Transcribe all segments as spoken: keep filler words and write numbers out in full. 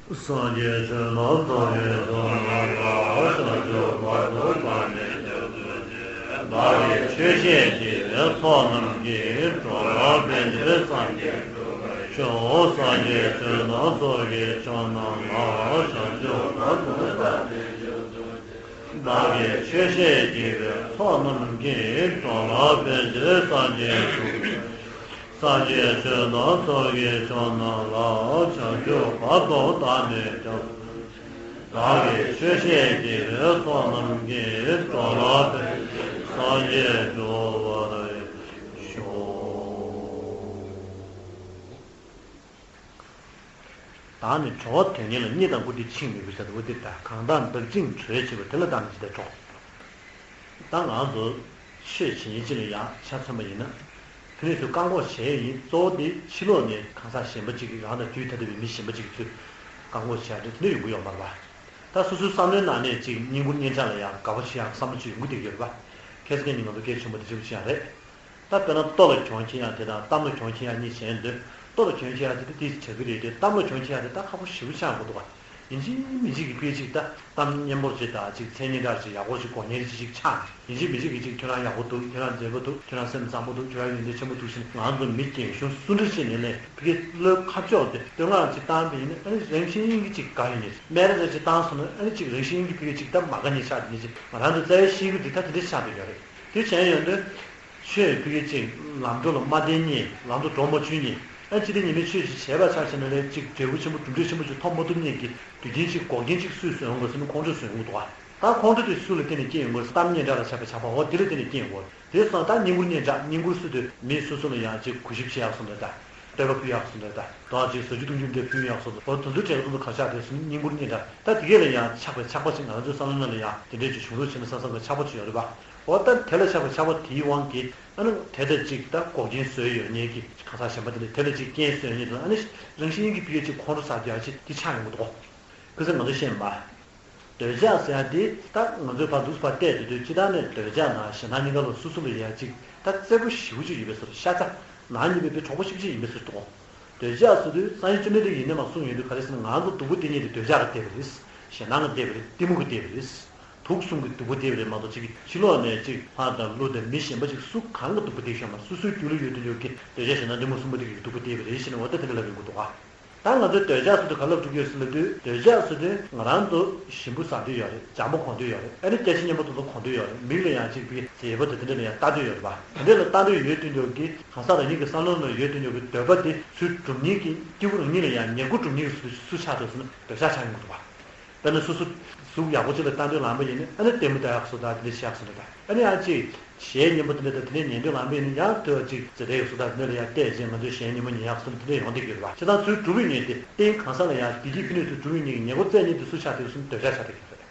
སངས་རྒྱས་བྱོན་ནས་ཚོགས་ཀྱི་མཆོག་རྣམས་ལ། བྱང་ཆུབ་བར་དུ་བདག་ནི་སྐྱབས་སུ་མཆི། བདག་གིས་ཆོས་བཤད་བགྱིས་པའི་ཚོགས་རྣམས་ཀྱིས། འགྲོ་ལ་ཕན་ཕྱིར་སངས་རྒྱས་འགྲུབ་པར་ཤོག་སངས་རྒྱས་བྱོན་ནས་ཚོགས་ཀྱི་མཆོག་རྣམས་ལ། བྱང་ཆུབ་བར་དུ་བདག་ནི་སྐྱབས་སུ་མཆི། བདག་གིས་ཆོས་བཤད་བགྱིས་པའི་ཚོགས་རྣམས་ཀྱིས། འགྲོ་ལ་ཕན་ཕྱིར་སངས་རྒྱས་འགྲུབ། སངས་རྒྱས་བྱོན་ནས་ཚོགས་ཀྱི་མཆོག་རྣམས་ལ། བྱང་ཆུབ་བར་དུ་བདག་ནི་སྐྱབས་སུ། བདག་གིས་ཆོས་བཤད་བགྱིས་པའི་ཚོགས་རྣམས་ཀྱིས། འགྲོ་ལ་ཕན་ཕྱིར་སངས་རྒྱས་འགྲུབ་པར་ཤོག་བདག་ནི་གྲོལ་བ་དོན་གཉེར་ལ། གཉིད་དང་བཀུར་སྟི་འཆིང་མི་དགོས་ཟེར་བ་འདི་ལྟར། གང་དག་བདག་བཅིངས་གྲོལ་བྱེད་པ། དེ་ལ་བདག་ནི་ཇི་ལྟར་གྲོལ། ད་ང་ཚོ་ཆོས་བྱེད་མཁན་ཅིག་ལ་ཡང་ཆ་མཚོན་པ་ཡིན་ན། ཕན་ཚུན་བཀག་འགོག་བྱས་ཡིན། གཙོ་བོ་དེ་ཕྱི་ལོགས་ནས་གང་ཟག་གཞན་པ་ཅིག་གིས། རང་དང་རྒྱུད་ཐ་དད་པའི་མི་གཞན་པ་ཅིག་གིས་ཚུར་བཀག་འགོག་བྱས་ཡ་དེ་དེ་འདྲ་ཡོང་གི་ཡོད་མ་རེད་པ། ད་སོ་སོའི་བསམ་བློའི་ནང་ནས་ཅིག་བསྙེན་བཀུར་སྙན་གྲགས་ལ་ཡང་དགའ་པོ་བྱེད་ཡག་བསམ་བློ་ཅིག་ཡོང་གི་བསྡད་ཀྱི་ཡོད་རེད་པ། ཁ་སང་ཉིན་ང་ཚོ་སྐད་ཆེན་པོ་དེ་འདྲ་པོ་ཅིག་ཡང་རེད། ད་དཔེར་ན་ལྟོ་ལ་གྱོང་ཁེལ་ཡག་དེ་དང་གཏམ་ལ་གྱོང་ཁེལ་ཡག་གཉིས་གཞན་འདུག་ལྟོ་ལ་གྱོང་ཁེལ་ཡག་དེ་དེ་དེ་བྱ་གི་རེད་དེ། གཏམ་ལ་གྱོང་ཁེལ་ཡག་དེ་ད་ཁག་པོ་ཞེ་པོ་ཆགས་འགྲོ་འདུག་ག་ཡིན་གཅིག་མིན་གཅིག་གི་ཕལ་ཆེར་ད་གཏམ་སྙན་པོ་ཅིག་དང་ཅིག་མཚན་སྙན་གྲགས་ཅིག་ཡག་པོ་ཅིག་གོ་མཁན་ཅིག་ཅིག་ཆགས་ནས། ཡིན་གཅིག་མིན་གཅིག་གི་ཅིག་ཁྱོད་རང་ཡག་པོ་འདུག་ཁྱོད་རང་མཛེས་པོ་འདུག་ཁྱོད་རང་སེམས་བཟང་པོ་འདུག་ཁྱོད་རང་ཡོན་ཏན་ཆེན་པོ་འདུག་ཟེར་ནས། ང་ཚོ་མི་རྒན་གཞོན་སུ་འདྲ་ཞིག་ཡིན་ནའི་ཕ་གིའི་བློའི་ཁ་ཕྱོགས་དེ་བསྟོད་བསྔགས་ཅིག་བཏང་བ་ཡིན་ན། ཨ་ནི་རང་བཞིན་གྱིས་ཅིག་དགའ་ཡོང་ནས། སྨད་ར་ར་ཅིག་བཏང་སོང་ན། ཨ་ནི་ཅིག་རང་བཞིན་གྱིས་ཕ་གིའི་ཅིག་ད་མ་དགའ་མཁན་ཆགས་བསྡད་མཁན་ཅིག་ང་རང་ཚོ་རྩ་བའི་ཤེས་ཀྱི་འདི་ད་དེ་འདྲ་ཆགས་བསྡད་ཡོད་རེད། དེ་བྱས་ཡོང་དུས། ཆོས་ཕ་གིའི་ཅིག་ལམ་འགྲོ་ལ་མ་བརྟེན་མཁན། ལམ་དུ་འགྲོ་མ་བཅུག་མཁན། ཨ་ཅི་སྟེ་ཉི་མའི་ཆོས་ཤིག་བྱས་པ་ཆ་བཞག་ན་ལས་ཅིག་འབྲས་བུ་ཆེན་པོ་གྲུབ་འབྲས་ཆེན་པོ་ཅིག་ཐོབ་མ་ཐུབ་མཁན་གྱི་དུས་རྒྱུན་ཅིག་འགོག་རྐྱེན་ཅིག་སུས་བཟོ་ཡོང་དགོས་ཟེར་ན། ཁོང་ཚོས་བཟོ་ཡོང་གི་འདུག་ག་ད་ཁོང་ཚོ་དེ་སུ་ལ་བརྟེན་ནས་སྐྱེས་ཡོང་གི་ཡོད་ཟེར། གཏམ་སྙན་གྲགས་ལ་ཆགས་པའི་ཆགས་པ་འོ་དེ་ལ་བརྟེན་ནས་སྐྱེས་ཡོང་གི་ཡོད་རེད། དེ་སོང་ད་བསྙེན་བཀུར་སྙན་གྲགས། བསྙེན་བཀུར་ཟེར་དུས་མི་སོ་སོ་ལ་ཡང་ཅིག་གུས་ཞབས་བྱེད་ཡག་སོང་ད། ད་བསྟོད་པ་ཕུལ་ཡག་སོང་ད། ད་ཅིག་ཟ་རྒྱུ་འཐུང་རྒྱུ་འདི་ཕུལ་ཡག་སོང་ད། འོ་དེ་ཚོ་གྲས་ཀ་དེ་ཚོ་ག་ཆགས་བསྡད་ཟེར་ན་བསྙེན་བཀུར་སྙན་གྲགས། ད་དེ་གས་ལ་ཡང་ཆགས་པའི་ཆགས་པ་ཅིག་ང་ཚོའི་བསམ་བློ་ནང་ལ་ཡང་དེ་འདྲས་ཅིག་བྱུང་རོགས་བྱས་ན་བསམ་བསམ་གྱི་ཆགས་པ་ཅིག་ཡོད་རེད་པ། འོ་ད་དེ་ལ་ཆགས་པའི་ཆགས་པ་དེའི་དབང་གིས། ཨ་ནི་དེ་ལྟར་ཅིག་ད་འགོག་རྐྱེན་བཟོས་ཡོད་མཁན་གྱི་གང་ཟག་གཞན་པ་དེ་འདྲ། དེ་ལ་ཅིག་རྐྱེན་བཟོས་མཁན་དེ་ལ། ཨ་ནི་རང་བཞིན་གྱིས་ཕ་གིའི་ཅིག་ཁོང་ཁྲོ་ཟ་རྒྱུ་ཡ་ཅིག་དེ་ཆགས་ཡོང་གི་འདུག་གོ་ཁ་སང་ང་ཚོས་བཤད་མ། འདོད་ཆགས་ཟེར་ཡ་དེ་ད་ང་ཚོས་ཕར་འདུག་སེ་ཕར་བལྟས་དུས། དུས་སྤྱིར་བཏང་ནས་འདོད་ཆགས་ནང་ཞེ་སྡང་གཉིས་ཀ་ལ་སོ་སོ་ལ་ཡ་ཅིག་ད་རྩེ་པོ་ཞེ་པོ་ཅིག་ཡིན་པའི་བཟོ་འདྲ། ཤ་ཚ་ནང་ཉེས་པའི་དཔེ་གྲོགས་པོ་ཞེ་པོ་ཅིག་ཡིན་པའི་བཟོ་འདྲ་འདུག་འདོད་ཆགས་ཟེར་དུས་སངས་རྒྱས་བཅོམ་ལྡན་འདས་ཡིན་ནའི་མ་གསུངས་ཡོད་དུས། ག་རེ་ཟེར་ན། ང་ཚོ་སྡུག་པོ་བསྟེན་མཁན་དེ་འདོད་ཆགས་ཀྱིས་བསྟེན་པ་རེད། ཞེ་སྡང་གིས་བསྟེན་པ་རེད། གཏི་མུག་གིས་བསྟེན་པ་རེད། དུག་གསུམ་གྱིས་སྡུག་པོ་བསྟེན་པ་རེད་མ་གཏོགས། ཅིག་ཕྱི་ལོགས་ནས་ཅིག་ལྷ་དང་ཀླུ་དང་མི་གཞན་པ་ཅིག་སུ་གང་གིས་སྡུག་པོ་བསྟེན་ཤོག་མ། སོ་སོའི་རྒྱུད་ལ་ཡོད་དུས་ཀྱི་འདོད་ཆགས་ཞེ་སྡང་གཏི་མུག་གསུམ་པོ་དེ་གིས་སྡུག་པོ་བསྟེན་པ་རེད་ཟེར་ནས། འོ་ད་དེ་འདྲ་ལབ་ཡོང་གི་འདུག་ག་ད་ང་ཚོས་འདོད་ཆགས་ཟེར་དུས་ག་ལབ་འགྲོ་གི་ཡོད་ཟེར་ལབ་དུས། འདོད་ཆགས་ཟེར་དུས་ང་རང་ཚོ་ཞིམ་པོ་ཟ་འདོད་ཡོད་རེད། སྦྱང་པོ་གོན་འདོད་ཡོད་རེད། ཨ་ནི་སྐྱ་ཤིང་སྙན་པོ་དེ་ཚོ་གོན་འདོད་ཡོད་རེད། མིག་ལ་ཡང་ཅིག་ཕ་གིའི་མཛེས་པོ་དང་དེ་འདྲ་ལ་ཡང་ལྟ་འདོད་ཡོད་རེད་པ། དེ་འདྲ་ལ་ལྟ་འདོད་ཡོད་དུས་ཀྱི་གང་ཟག་རང་ཉིད་ཀྱི་བསམ་བློ་ནང་ཡོད་དུས་ཀྱི་འདོད་པ་དེ་ཚུར་སྒྲུབ་མཁན་གྱི། སྐྱེ་བོ་རང་ཉིད་ལ་ཡང་ཉེར་མཁོ་སྒྲུབ་མཁན་གྱི་སུ་སུ་ཆགས་འདུག་ཟེར་ན། འདོད་ཆགས་ཆགས་ཡོང་གི་འདུག་པ། དཔེར་ན་སོ་སོ་གཟུགས་ཡག་པོ་ཅིག་ལ་ལྟ་འདོད་ལངས་པ་ཡིན་ན། ཨ་ནི་ལྟད་མོ་ལྟ་ཡག་བཟོ་འདྲ་དེ་འདྲ་བྱེད་ཡག་བཟོ་འདྲ་དང་། ཨ་ནི་ཡང་ཅིག་གཞས་སྙན་པོ་དེ་འདྲ་དང་དེ་འདྲ་ཉན་འདོད་ལངས་པ་ཡིན་ན། ཡང་དེ་བ་ཅིག་ཛེ་ཏའི་བཟོ་འདྲ་དེ་འདྲ་ལ་ཡང་བལྟས་བྱས། ང་ཚོས་གཞས་སྙན་མོ་ཉན་ཡག་བཟོ་འདྲ་དེ་འདྲ་ཡོང་བསྡད་ཀྱི་ཡོད་རེད་པ། བྱས་ཙང་ཚུར་སྒྲུབ་པའི་ཉེན་དེ། རྟེན་གང་ཟག་ལ་ཡང་བདེ་སྐྱིད་ཕན་ནུས་ཚུར་སྒྲུབ་པའི་ཉེན་གྱི་ཉེར་མཁོ་རྩ་གཉིས་དེ་སུ་ཆགས་འདུག་ཟེར་ན། འདོད་ཆགས་ཆགས་བསྡད་ཀྱི་ཡོད་རེད།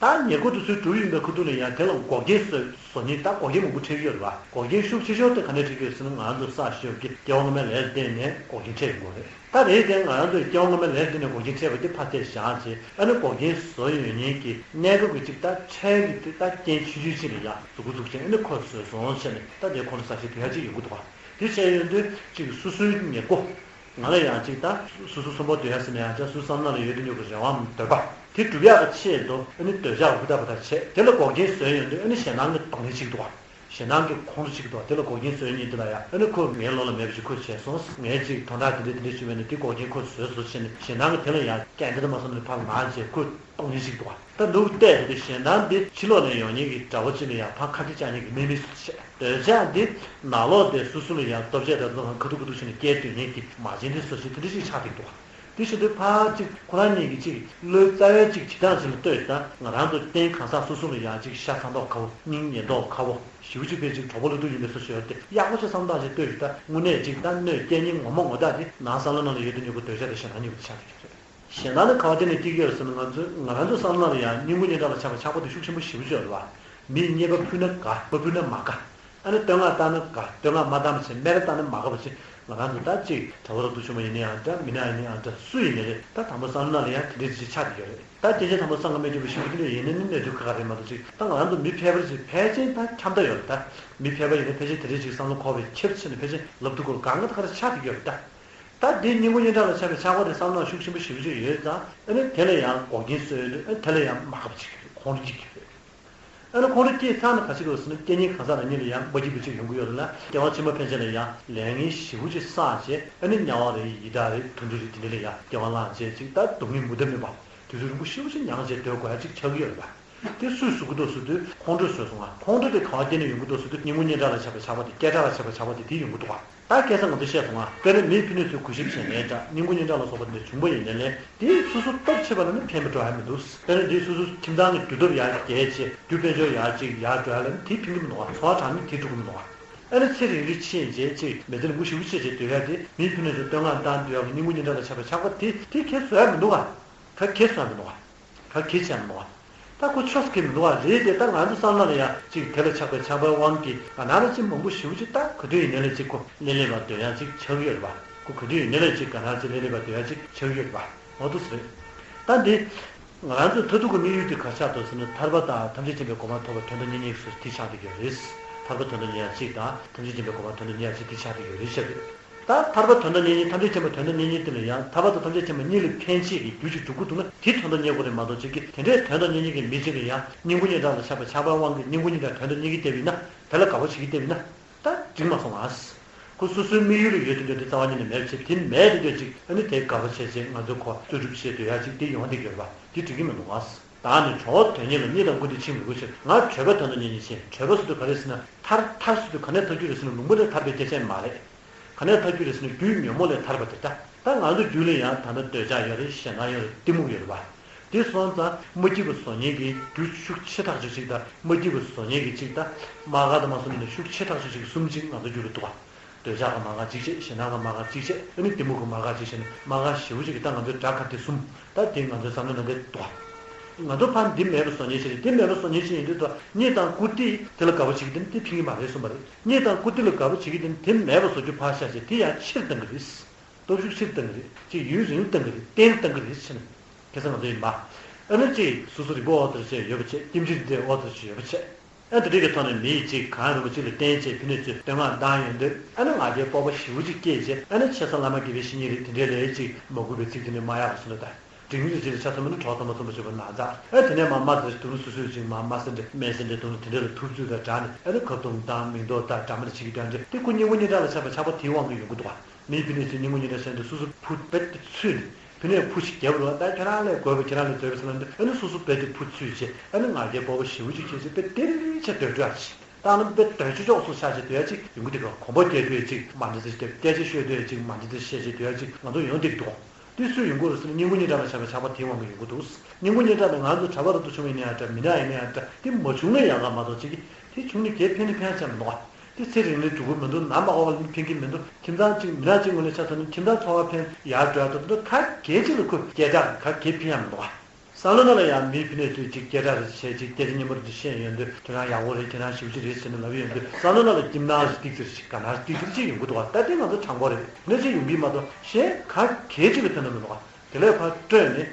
ད་ཉེར་མཁོ་དེ་ཚུར་སྒྲུབ་ཡོང་པའི་ཁ་ཐུག་ལ་ཡང་དེ་ལ་འགོག་རྐྱེན་བཟོ་བཟོ་མཁན། ད་འགོག་རྐྱེན་མང་པོ་འཕྲད་ཀྱི་ཡོད་རེད་པ། འགོག་རྐྱེན་ཤུགས་ཆེ་ཤོས་དེ་ག་ནས་འཕྲད་ཀྱི་ཡོད་ཟེར་ན། ང་ཚོ་བསགས་ཡོད་ཀྱི་སྐྱེ་བ་སྔ་མའི་ལས་ལ་བརྟེན་ནས་འགོག་རྐྱེན་འཕྲད་ཡོང་གི་རེད། ད་རེད་དེ། ང་རང་ཚོའི་སྐྱེ་བ་སྔ་མའི་ལས་ལ་བརྟེན་ནས་འགོག་རྐྱེན་འཕྲད་པ་དེ་ཕར་བལྟས་བཞག་བྱས། ཨ་ནི་འགོག་རྐྱེན་བཟོ་ཡོང་མཁན་གྱི་གནས་སྐབས་ཀྱི་ཅིག་ད་འཕྲལ་གྱི་དེ་ད་རྐྱེན་ཆུང་ཆུང་ཅིག་ལ་ཡང་མཛུབ་གུ་བཙུགས་བྱས། ཨ་ནི་ཁོ་བཟོས་སོང་བྱས་ནས། ད་དེ་ཁོང་ཚོ་ས་ཆ་དེ་ཡང་ཅིག་ཡོང་གི་འདུག་པ། དེ་བྱས་ཡོང་དུས་ཅིག་སོ་སོའི་ཉེར་མཁོ། ང་ལ་ཡང་ཅིག་ད་སོ་སོ་གསོན་པོ་སྡོད་ཡ་ཟེར་ན་ཡང་ཅིག་སོ་སོའི་བསམ་བློ་ལ་ཡོད་དུས་ཀྱི་རེ་བའམ་འདོད་པ་དེ་སྒྲུབ་ཡག་གི་ཆེད་དུ། ཨ་ནི་འདོད་ཆགས་ཧུར་ཐག་པ་ད་བྱས། དེ་ལ་འགོག་རྐྱེན་བཟོས་ཡོང་དུས། ཨ་ནི་ཞེ་སྡང་གི་གདོང་ལེན་ཅིག་འདུག་པ། ཞེ་སྡང་གི་ཁོང་ཁྲོ་ཅིག་འདུག་པ། དེ་ལ་འགོག་རྐྱེན་བཟོས་ཉེན་དེ་ལ་ཡང་། ཨ་ནི་ཁོས་ངའི་བློ་ལ་མེད་པ་ཅིག་ཁོས་བྱས་སོང་། ངས་ཅིག་དོན་དག་དེ་འདྲ་དེ་འདྲ་བྱུང་བས་ན། དེ་འགོག་རྐྱེན་ཁོས་བཟོས་སོང་བྱས་ནས། ཞེ་སྡང་གིས་དེ་ལ་ཡང་སྐད་འདྲ་མ་སོང་ནས་ཕར་ངར་བྱས། ཁོས་གདོང་ལེན་ཅིག་འདུག་པ། ད་ལུགས་བལྟས་དེ་ཞེ་སྡང་དེ་ཕྱི་ལོགས་ནས་ཡོང་མཁན་གྱི་དགྲ་བོ་ཅིག་ལ་ཡང་ཕར་ཁ་གཏད་བཅག་མཁན་གྱི་དམིགས་མེད་བཟོ་འདྲ་བྱས། འདོད་ཆགས་དེ་ནང་ལོགས་དེ་སོ་སོ་ལ་ཡང་སྟོབས་ཆེ་དང་ཚོ་ཁ་ཐུག་ཁ་ཐུག་བྱས་ནས་སྐྱེལ་སྡོད་མཁན་གྱི་མ་བྱན་དེ་བཟོ་འདྲ་དེ་འདྲ་ཞིག་ཆགས་བསྡད་འདུག་པ། དེ་བྱེད་དུས་ཕར་ཅིག་ཁོ་རང་གཉིས་ཀྱི་ཅིག་བློའི་རྩ་བའི་ཅིག་བྱེད་སྟངས་ཅིག་ལ་ལྟོས་ཡོད། ད་ང་རང་ཚོ་རྟེན་གང་ཟག་སོ་སོ་ལ་ཡང་ཅིག་ཤ་ཚ་མདོག་ཁ་པོ། སྙིང་ཉེ་མདོག་ཁ་པོ། ཞེ་པོ་ཅིག་ཕལ་ཆེར་གྲོགས་པོ་ལ་ཐུག་ཡིན་པའི་བཟོ་འདྲ་ཡོད་དེ། ཡག་པོ་ཅིག་བསམ་སྟངས་ཅིག་ལྟོས་ཡོད། ད་དངོས་གནས་ཅིག་ད་གནོད་སྐྱེལ་མཁན་ངོ་མ་ངོ་རྟགས་དེ་ནང་བསམ་བློ་ནང་ལ་ཡོད་དུས་ཀྱི་འདོད་ཆགས་དེ་ཞེ་སྡང་གཉིས་པོ་དེ་ཆགས་བསྡད་ཀྱི་རེད། ཞེ་སྡང་ནི་ག་བ་བརྟེན་ནས་སྐྱེ་གི་ཡོད་རེད་ཟེར་ན། ང་ཚོའི་ང་རང་ཚོའི་བསམ་བློ་ལ་ཡང་བསྙེན་བཀུར་སྙན་གྲགས་ལ་ཆགས་པའི་ཆགས་པ་དེ་ཤུགས་ཆེན་པོ་ཞེ་པོ་ཅིག་ཡོད་རེད་པ། མིས་རྙེད་པ་ཕུལ་ན་དགའ། མ་ཕུལ་ན་མ་དགའ། ཨ་ནི་བསྟོད་བསྔགས་བཏང་ན་དགའ། བསྟོད་བསྔགས་མ་བཏང་བ་བྱས། སྨད་ར་བཏང་ན་མ་དགའ་བ་བྱས། ང་རང་ཚོ་ད་ཅིག་གྲྭ་བ་རབ་ཏུ་བྱུང་བ་ཡིན་ན་ཡང་འདྲ། མི་ནག་ཡིན་ན་ཡང་འདྲ། སུ་ཡིན་ནའི་རེད། ད་དང་པོ་བསམ་བློ་ལ་ཡང་དེ་འདྲ་ཅིག་ཆགས་བསྡད་ཡོད་རེད། ད་སྐྱེ་ཆེན་དང་པོ་སངས་རྒྱས་མི་འགྲོ་བའི་ཞིང་དེ་འདྲ་ཡིན་ན་ནི་གནོད་དུས་ཁག་ཁག་རེད་མ་གཏོགས། ཅིག་ད་ང་རང་ཚོ་མི་ཕལ་པ་ཅིག་ཕལ་ཆེར་ད་འཁྱམ་ད་ཡོད་རེད། ད་མི་ཕལ་པ་ཡིན་ན་ཕལ་ཆེར་དེ་འདྲ་ཅིག་བསམ་བློ་འཁོར་བའི་ཁྱབ་ཆེ་ནས་ཕལ་ཆེར་ལབ་ཐུབ་དགོས་གང་ག་ད་ག་རེ་ཆགས་བསྡད་ཡོད་རེད། ད། ད་འདི་སྙིང་པོ་སྙིང་ཁྲག་ལ་ཆགས་པའི་ཆགས་པ་དེ་བསམ་བློ་ཤུགས་ཆེན་པོ་ཞེ་པོ་ཅིག་ཡོད་ཙང་། ཨ་ནི་དེ་ལ་ཡང་འགོག་རྐྱེན་བཟོས་ཡོད་དུས། ཨ་ནི་དེ་ལ་ཡང་མ་དགའ་པོ་ཅིག་ཁོང་ཁྲོ་སྐྱེ་གི་ཡོད། ཨ་ནི་ཁོང་ཁྲོ་སྐྱེས་ཚར་ན་ག་ཅི་འདུག་ཟེར་ན། སྐྱེ་གཉིས་གང་ཟག་རང་ཉིད་ལ་ཡང་མ་སྐྱིད་པ་ཅིག་ཡོང་གི་ཡོད་རེད་ལ། སྐྱེ་བ་ཕྱི་མ་ཕན་ཆད་ལ་ཡང་ལས་ངན་ཞེ་པོ་ཅིག་བསགས་བྱས། ཨ་ནི་དམྱལ་བ་རེད། ཡི་དྭགས་རེད། དུད་འགྲོ་རེད། དེ་འདྲ་ལ་ཡང་སྐྱེ་བ་བླངས་བྱས་ཅིག་ད་སྡུག་བསྔལ་མུ་མཐུད་མེད་པ། དུས་ཚོད་རིང་པོ་ཞེ་པོ་ཅིག་མྱངས་བྱས་སྡོད་དགོས་ཡ་ཅིག་ཆགས་ཀྱི་ཡོད་རེད་པ། དེ་སུས་བཟོ་གི་འདུག་ཟེར་དུས། ཁོང་ཁྲོས་བཟོས་སོང་ང་། ཁོང་ཁྲོ་དེ་ག་བ་བརྟེན་ནས་ཡོང་གི་འདུག་ཟེར་དུས། སྙིང་པོ་སྙིང་ཁྲག་ལ་ཆགས་པའི་ཆགས་པ་དེ། སྐད་གྲགས་ལ་ཆགས་པའི་ཆགས་པ་དེ། དེ་ཡོང་གི་འདུག་ག་ད་ཁ་སང་ང་ཚོས་བཤད་སོང་ང་། དཔེར་ན་མིའི་ཕན་གནོད་ཚུལ་གུས་ཞབས་བྱས་ནའི་འདྲ། སྙིང་པོ་སྙིང་ཁྲག་ལ་སོགས་པ་འདི་བྱུང་པ་ཡིན་ནའི་ལས། དེ་སོ་སོ་སྟོབས་ཆེ་བ་ལ་ནི་ཕན་པ་འགྲོ་ཡ་མི་འདུག་དཔེར་ན་དེ་སོ་སོ་ཁྱིམ་ཚང་གི་རྒྱུ་སྟོབས་ཡར་རྒྱས་བྱས། རྒྱུ་དཔལ་འབྱོར་ཡར་ཅིག་ཡར་འགྲོ་ཡ་ལ་ནི་དེ་ཕན་གྱི་མི་འདུག་ག་འཚོ་བ་དྲང་གནས་དེ་འགྲུབ་ཀྱི་མི་འདུག་ག་ཨ་ནི་ཚེ་རིང་རིང་ཕྱིན་བྱས་ཅིག་མི་ཚེ་ནི་མུ་ཞེ་པོ་ཅིག་བྱས་སྡོད་ཡ་དེ། མིའི་ཕན་གནོད་ཚུལ་བསྟོད་བསྔགས་བཏང་སྡོད་ཡ་གི་སྙིང་པོ་སྙིང་ཁྲག་ལ་ཆགས་པའི་ཆགས་པ་དེ། དེ་ཁྱད་བཟོ་ཡ་མི་འདུག་ག་ག་གེ་སོང་མི་འདུག་ག་ག་གེ་བྱས་མི་འདུག་ག་ད་ཁོ་ཆོས་སྐད་མི་འདུག་ག་རེད་དེ། ད་ང་ཚོ་བསམ་བློ་ལ་ཡ་ཅིག་དེ་ལ་ཆགས་པའི་ཆགས་པའི་དབང་གིས། ང་ན་ར་ཅིག་མང་པོ་ཞེ་པོ་ཅིག་ད་ག་དུས་ཡིན་ནའི་ལས་ཅིག་ཁོ་གླེན་ལེན་པ་སྡོད་ཡ་ཅིག་ཆགས་ཡོད་རེད་པ། ཁོ་ག་དུས་ཡིན་ནའི་ལས་ཅིག་ག་ན་ཅིག་གླེན་ལེན་པ་སྡོད་ཡ་ཅིག་ཆགས་ཡོད་རེད་པ། འོ་འདུག་སེ་རེད། ད་འདི་ང་རང་ཚོའི་མཐར་ཐུག་གི་དམིགས་ཡུལ་དེ་ག་ཆགས་འདུག་ཟེར་ན། ཐར་པ་དང་ཐམས་ཅད་མཁྱེན་པའི་གོ་འཕང་ཐོབ་པ་དོན་དམ་གཉེན་ཉེ་སོགས་དེ་ཆགས་བསྡད་ཀྱི་ཡོད་རེད། ཐར་པ་དོན་དམ་གཉེན་ཉེ་གཅིག་དང་། ཐམས་ཅད་མཁྱེན་པའི་གོ་འཕང་དོན་དམ་གཉེན་ཉེ་གཅིག་དེ་ཆགས་བསྡད་ཀྱི་ཡོད་རེད་ཟེར་གི། ད་ཐར་པ་དོན་དམ་གཉེན་ཉེ། ཐམས་ཅད་མཁྱེན་པ་དོན་དམ་གཉེན་ཉེ་དེ་ལ་ཡང་ཐར་པ་དང་ཐམས་ཅད་མཁྱེན་པ་གཉིས་ལ་ཕན་ཆེད་ཀྱི་རྒྱུ་ཅིག་སྒྲུབ་དགོས་འདུག་ན། དེ་དོན་དམ་གཉེན་པོ་རེད་མ་གཏོགས་ཅིག་གིས། དེ་འདྲའི་དོན་དམ་གཉེན་ཉེ་གི་མི་གཅིག་ལ་ཡང་སྙིང་པོ་སྙིང་ཁྲག་ལ་ཆགས་པའི་ཆགས་པའི་དབང་གིས་སྙིང་པོ་སྙིང་ཁྲག་དོན་དམ་གཉེན་གྱི་བསྟན་པ་ཡིན་ན། དེ་ལ་དགའ་པོ་བྱེད་ཀྱི་བསྟན་པ་ཡིན་ན། ད་འགྲིག་མ་སོང་ང་། ཁོ་སོ་སོའི་དམིགས་ཡུལ་ལ་ཡོད་དུས་འདོད་དེ་རྩ་བ་ཉིད་ནས་མེད་པ་བྱས། དེ་མེད་དུས་འདོད་ཅིག་ཨ་ནི་དེ་དགའ་པོ་བྱས་བྱས་ང་ཚོ་ཁོ་རྩོལ་སྒྲུབ་བྱས་སྡོད་ཡ་ཅིག་དེ་ཡོང་བསྡད་ཀྱི་ཡོད་རེད་པ། དེ་འགྲིག་གི་མི་འདུག་ང་། བདག་ནི་གྲོགས་དོན་གཉེར་ལ། གཉེན་དང་བཀུར་སྟི་ཆེས་མི་དགོས་ཟེར། ང་གྲོད་པ་དོན་དམ་གཉེན་ཉེ་བྱེད། གྲོད་པ་ཟེར་དུས་ག་རེ་ཟེར་ན། ཐར། ཐར་ཟེར་དུས་ག་ནས་ཐར་རྒྱུ་རེད་ཟེར་ན། ལུང་པ་ནས་ཐར་པའི་སྐད་ཆ་མ་རེད། ག་ནས་ཐར་རྒྱུ་རེད་ཟེར་ན། རྒྱུ་ཉོན་མོངས་ལས་ཐར་པ་དེ། ད་ད་ང་ཚོ་རྒྱུད་ལ་ཡང་ད་ལྟ་འདོད་ཆགས་ཡོད་རེད། ཞེ་སྡང་ཡོད་རེད། གཏི་མུག་ཡོད་རེད་པ། དེ་སོང་ཙང་མ་སྐྱིད་པ་བཟོ་མཁན་གྱི་རྒྱུ་ཤུགས་ཆེ་ཐག་ཆོད་ཅིག་དང་། མ་སྐྱིད་པ་བཟོ་མཁན་གྱི་གཅིག་དང་། མ་དགའ་དང་མ་བཟོ་མཁན་གྱི་ཤུགས་ཆེ་ཐག་ཆོད་ཅིག་གསུམ་ཅིག་ང་ཚོ་རྒྱུད་ལ་འདུག་པ། འདོད་ཆགས་ཀྱི་མ་དགའ་གཅིག་བྱས། ཞེ་སྡང་གི་མ་དགའ་གཅིག་བྱས། ཨ་ནི་གཏི་མུག་གི་མ་དགའ་གཅིག་བྱས་ནས་མ་དགའ་ཞེ་པོ་ཅིག་གི། ད་ང་ཚོའི་དགྲ་དགའ་བདེ་གསུམ། ད་དེ་ང་ཚོའི་བསམ་བློ་ནང་གི་འདུག་པ། ང་ཚོ་ཕར་འདི་མེད་པ་བཟོ་མཁན་ཞིག་རེད། འདི་མེད་པ་བཟོ་མཁན་ཞིག་ཡིན་དུས། ད་གཉེན་དང་བཀུར་སྟི་དེ་ལ་དགའ་པོ་བྱེད་ཀྱི་དེ་ནི་དེ་ཕན་གྱི་མ་རེད་གསུངས་པ་རེད། གཉེན་དང་བཀུར་སྟི་ལ་དགའ་པོ་བྱེད་ཀྱི་དེ་ནི་དེ་མེད་པ་བཟོ་རྒྱུ་ཕར་བཞག་བྱས། དེ་ཡང་ཕྱིར་བཏང་གི་རེད། སྟོབས་ཤུགས་ཕྱིར་བཏང་གི་རེད། ཅིག་ཡུན་རིང་བཏང་གི་རེད། གཏན་བཏང་གི་རེད་ཟེར་ནས། ཁ་སང་ང་ཚོ་ཡིན་པ། ཨ་ནི་ཅིག་སོ་སོ་རིག་པ་ཨོ་ཙི་ཅིག་ཡོད་པ་བྱས། ཁྱིམ་གཞིས་འདི་ཨོ་ཙི་ཅིག་ཡོད་པ་བྱས། ཨ་ནི་དེ་འདྲའི་གི་ཐོག་ནས་མི་ཡིས་ཅིག་གང་རིན་པོ་ཆེ་ལ་བརྟེན་བྱས་ཕན་གནོད་ཚུལ་བསྟོད་བསྔགས་བཏང་ཡོང་དུས། ཨ་ནི་ང་རྒྱལ་སྤོབས་པ་ཞེ་པོ་ཅིག་སྐྱེས་བྱས། ཨ་ནི་ཆེ་ས་བླ་མ་དགེ་བའི་བཤེས་གཉེན་རེད། དེ་འདྲའི་ལས་ཅིག་མ་གུས་པའི་ཚིག་དེ་འདྲ་མ་ཡག་པ་གསུངས་ན། ད་དྲིན་གྱི་ལས་ཅིག་ལ་ཆ་མཚོན་པ་ན། གྲོགས་དང་མ་མཚུངས་པ་བྱེད་པ་ན་ཚ། ཨ་དེ་ནས་མར་མ་དེ་དུང་སོ་སོས་ཅིག་མར་མ་སེར་འདྲ་སྨན་སེར་འདྲ་དུང་དེ་འདྲ་ལ་ཐུབ་ཚོད་དང་སྦྲགས་ནས། ཨ་ནི་ཁ་བརྡུང་དང་མིང་འདོགས་དང་འདྲ་མི་འདྲ་བྱེད་ཀྱི་དོན་འདྲ་དེ། ཁོ་སྙིང་པོ་སྙིང་ཁྲག་ལ་ཆགས་པའི་ཆགས་པ་དེའི་དབང་གིས་ཡོང་གི་འདུག་པ། མིའི་ཕན་གནོད་ཚུལ་སྙིང་པོ་སྙིང་ཁྲག་ཟེར་དུས། སོ་སོ་བུ་རྦད་དེ་འཚོས་ནས། ཕན་གནོད་བུ་ཞིག་བརྒྱབ་རུང་། ད་ཁྱེད་རང་ལས་དགོས་པ་ཁྱེད་རང་ལས་འདོད་པའི་ཚུལ་ལ་འདི། ཨ་ནི་སོ་སོ་རྦད་དེ་བུ་འཚོས་བྱས། ཨ་ནི་ང་རྒྱལ་སྤོབས་པ་ཞེ་པོ་ཅིག་སྐྱེས་བྱས། དཔེ་དེ་རིང་རིང་བྱས་སྡོད་འགྲོ་ཡ་ཅིག་ད་ཨ་ནི་དཔེ་འདོད་ཆོག་ཆོག་སོ་ཆགས་བྱས་སྡོད་ཡ་ཅིག་ཡོང་གི་འདུག་ག་གོམ་པ་རྒྱག་དུས་ཅིག་མ་འདྲ་འདྲ་བཤད། སྐད་ཆ་ཤོད་དུས་ཅིག་མ་འདྲ་འདྲ་བཤད་བྱས་སྡོད་ཡ་ཅིག་ང་ཚོ་ཡོང་བསྡད་ཀྱི་འདུག་དེ་སུས་ཡོང་གི་རེད་ཟེར་ན། སྙིང་པོ་སྙིང་ཁྲག་ལ་ཆགས་པའི་ཆགས་པ་དེའི་དབང་གིས་ཡོང་གི་འདུག་སྙིང་པོ་སྙིང་ཁྲག་དེ་ང་ཚོ་གྲྭ་པ་རབ་ཏུ་བྱུང་བ་ཡིན་ན་ཡང་འདྲ། མི་ནག་ཡིན་ན་ཡང་འདྲ། དེ་མ་བྱུང་ན་ཡག་ག་མ་གཏོགས་ཅིག་གིས། དེ་བྱུང་ནས་གའི་ཕན་ནི་ཕན་ཆ་མི་འདུག་ག་དེ་ཚེ་རིང་ལ་འགྲོ་གི་མི་འདུག་ནམ་མ་འོངས་པ་ལ་ནི་ཕན་གྱི་མི་འདུག་ཁྱིམ་ཚང་གཅིག་མི་ནག་གཅིག་ངོས་ནས་ཆ་མཚོན་ན། ཁྱིམ་ཚང་འཚོ་བ་ཕན་ཡར་འགྲོ་ཡ་དང་དེ་ཚོ་ག་གེ་ཅིག་ལ་ཁོས་སྐད་གྲགས་ག་གེ་ཕན་ཡ་མི་འདུག་ག་བསམ་བློ་ནང་ལ་ཡང་མིའི་ཕན་གནོད་ཚུལ་ཅིག་སྐད་གྲགས་རེ་བྱས། ཅིག་སྐད་ཆ་སྙན་པོ་རེ་བཤད་ཡོང་དུས། ཁྱེད་རང་ཡག་པོ་རེད། ཁྱེད་རང་ཞེ་པོ་ཅིག་རེད་ཟེར་ནས་ལབ་ཡོང་དུས། བསམ་བློ་ནང་ལ་ཁྱིམ་ནག་ཅིག་ཏིག་ཙིག་ཅིག་ག་ནག་ཏིག་ཙིག་ཅིག་ཡོང་གི་འདུག་ག་ད་དེ་ང་ཚོ་དྲང་པོ་རེད། འདི་འདྲ་ཅིག་ཡོང་གི་མ་གཏོགས་གཞན་ག་གེ་ཅིག་ལ་ཕན་ཐོགས་མི་འདུག་ག་དེ་ལས་ཕར་སྤྲོས་ནས་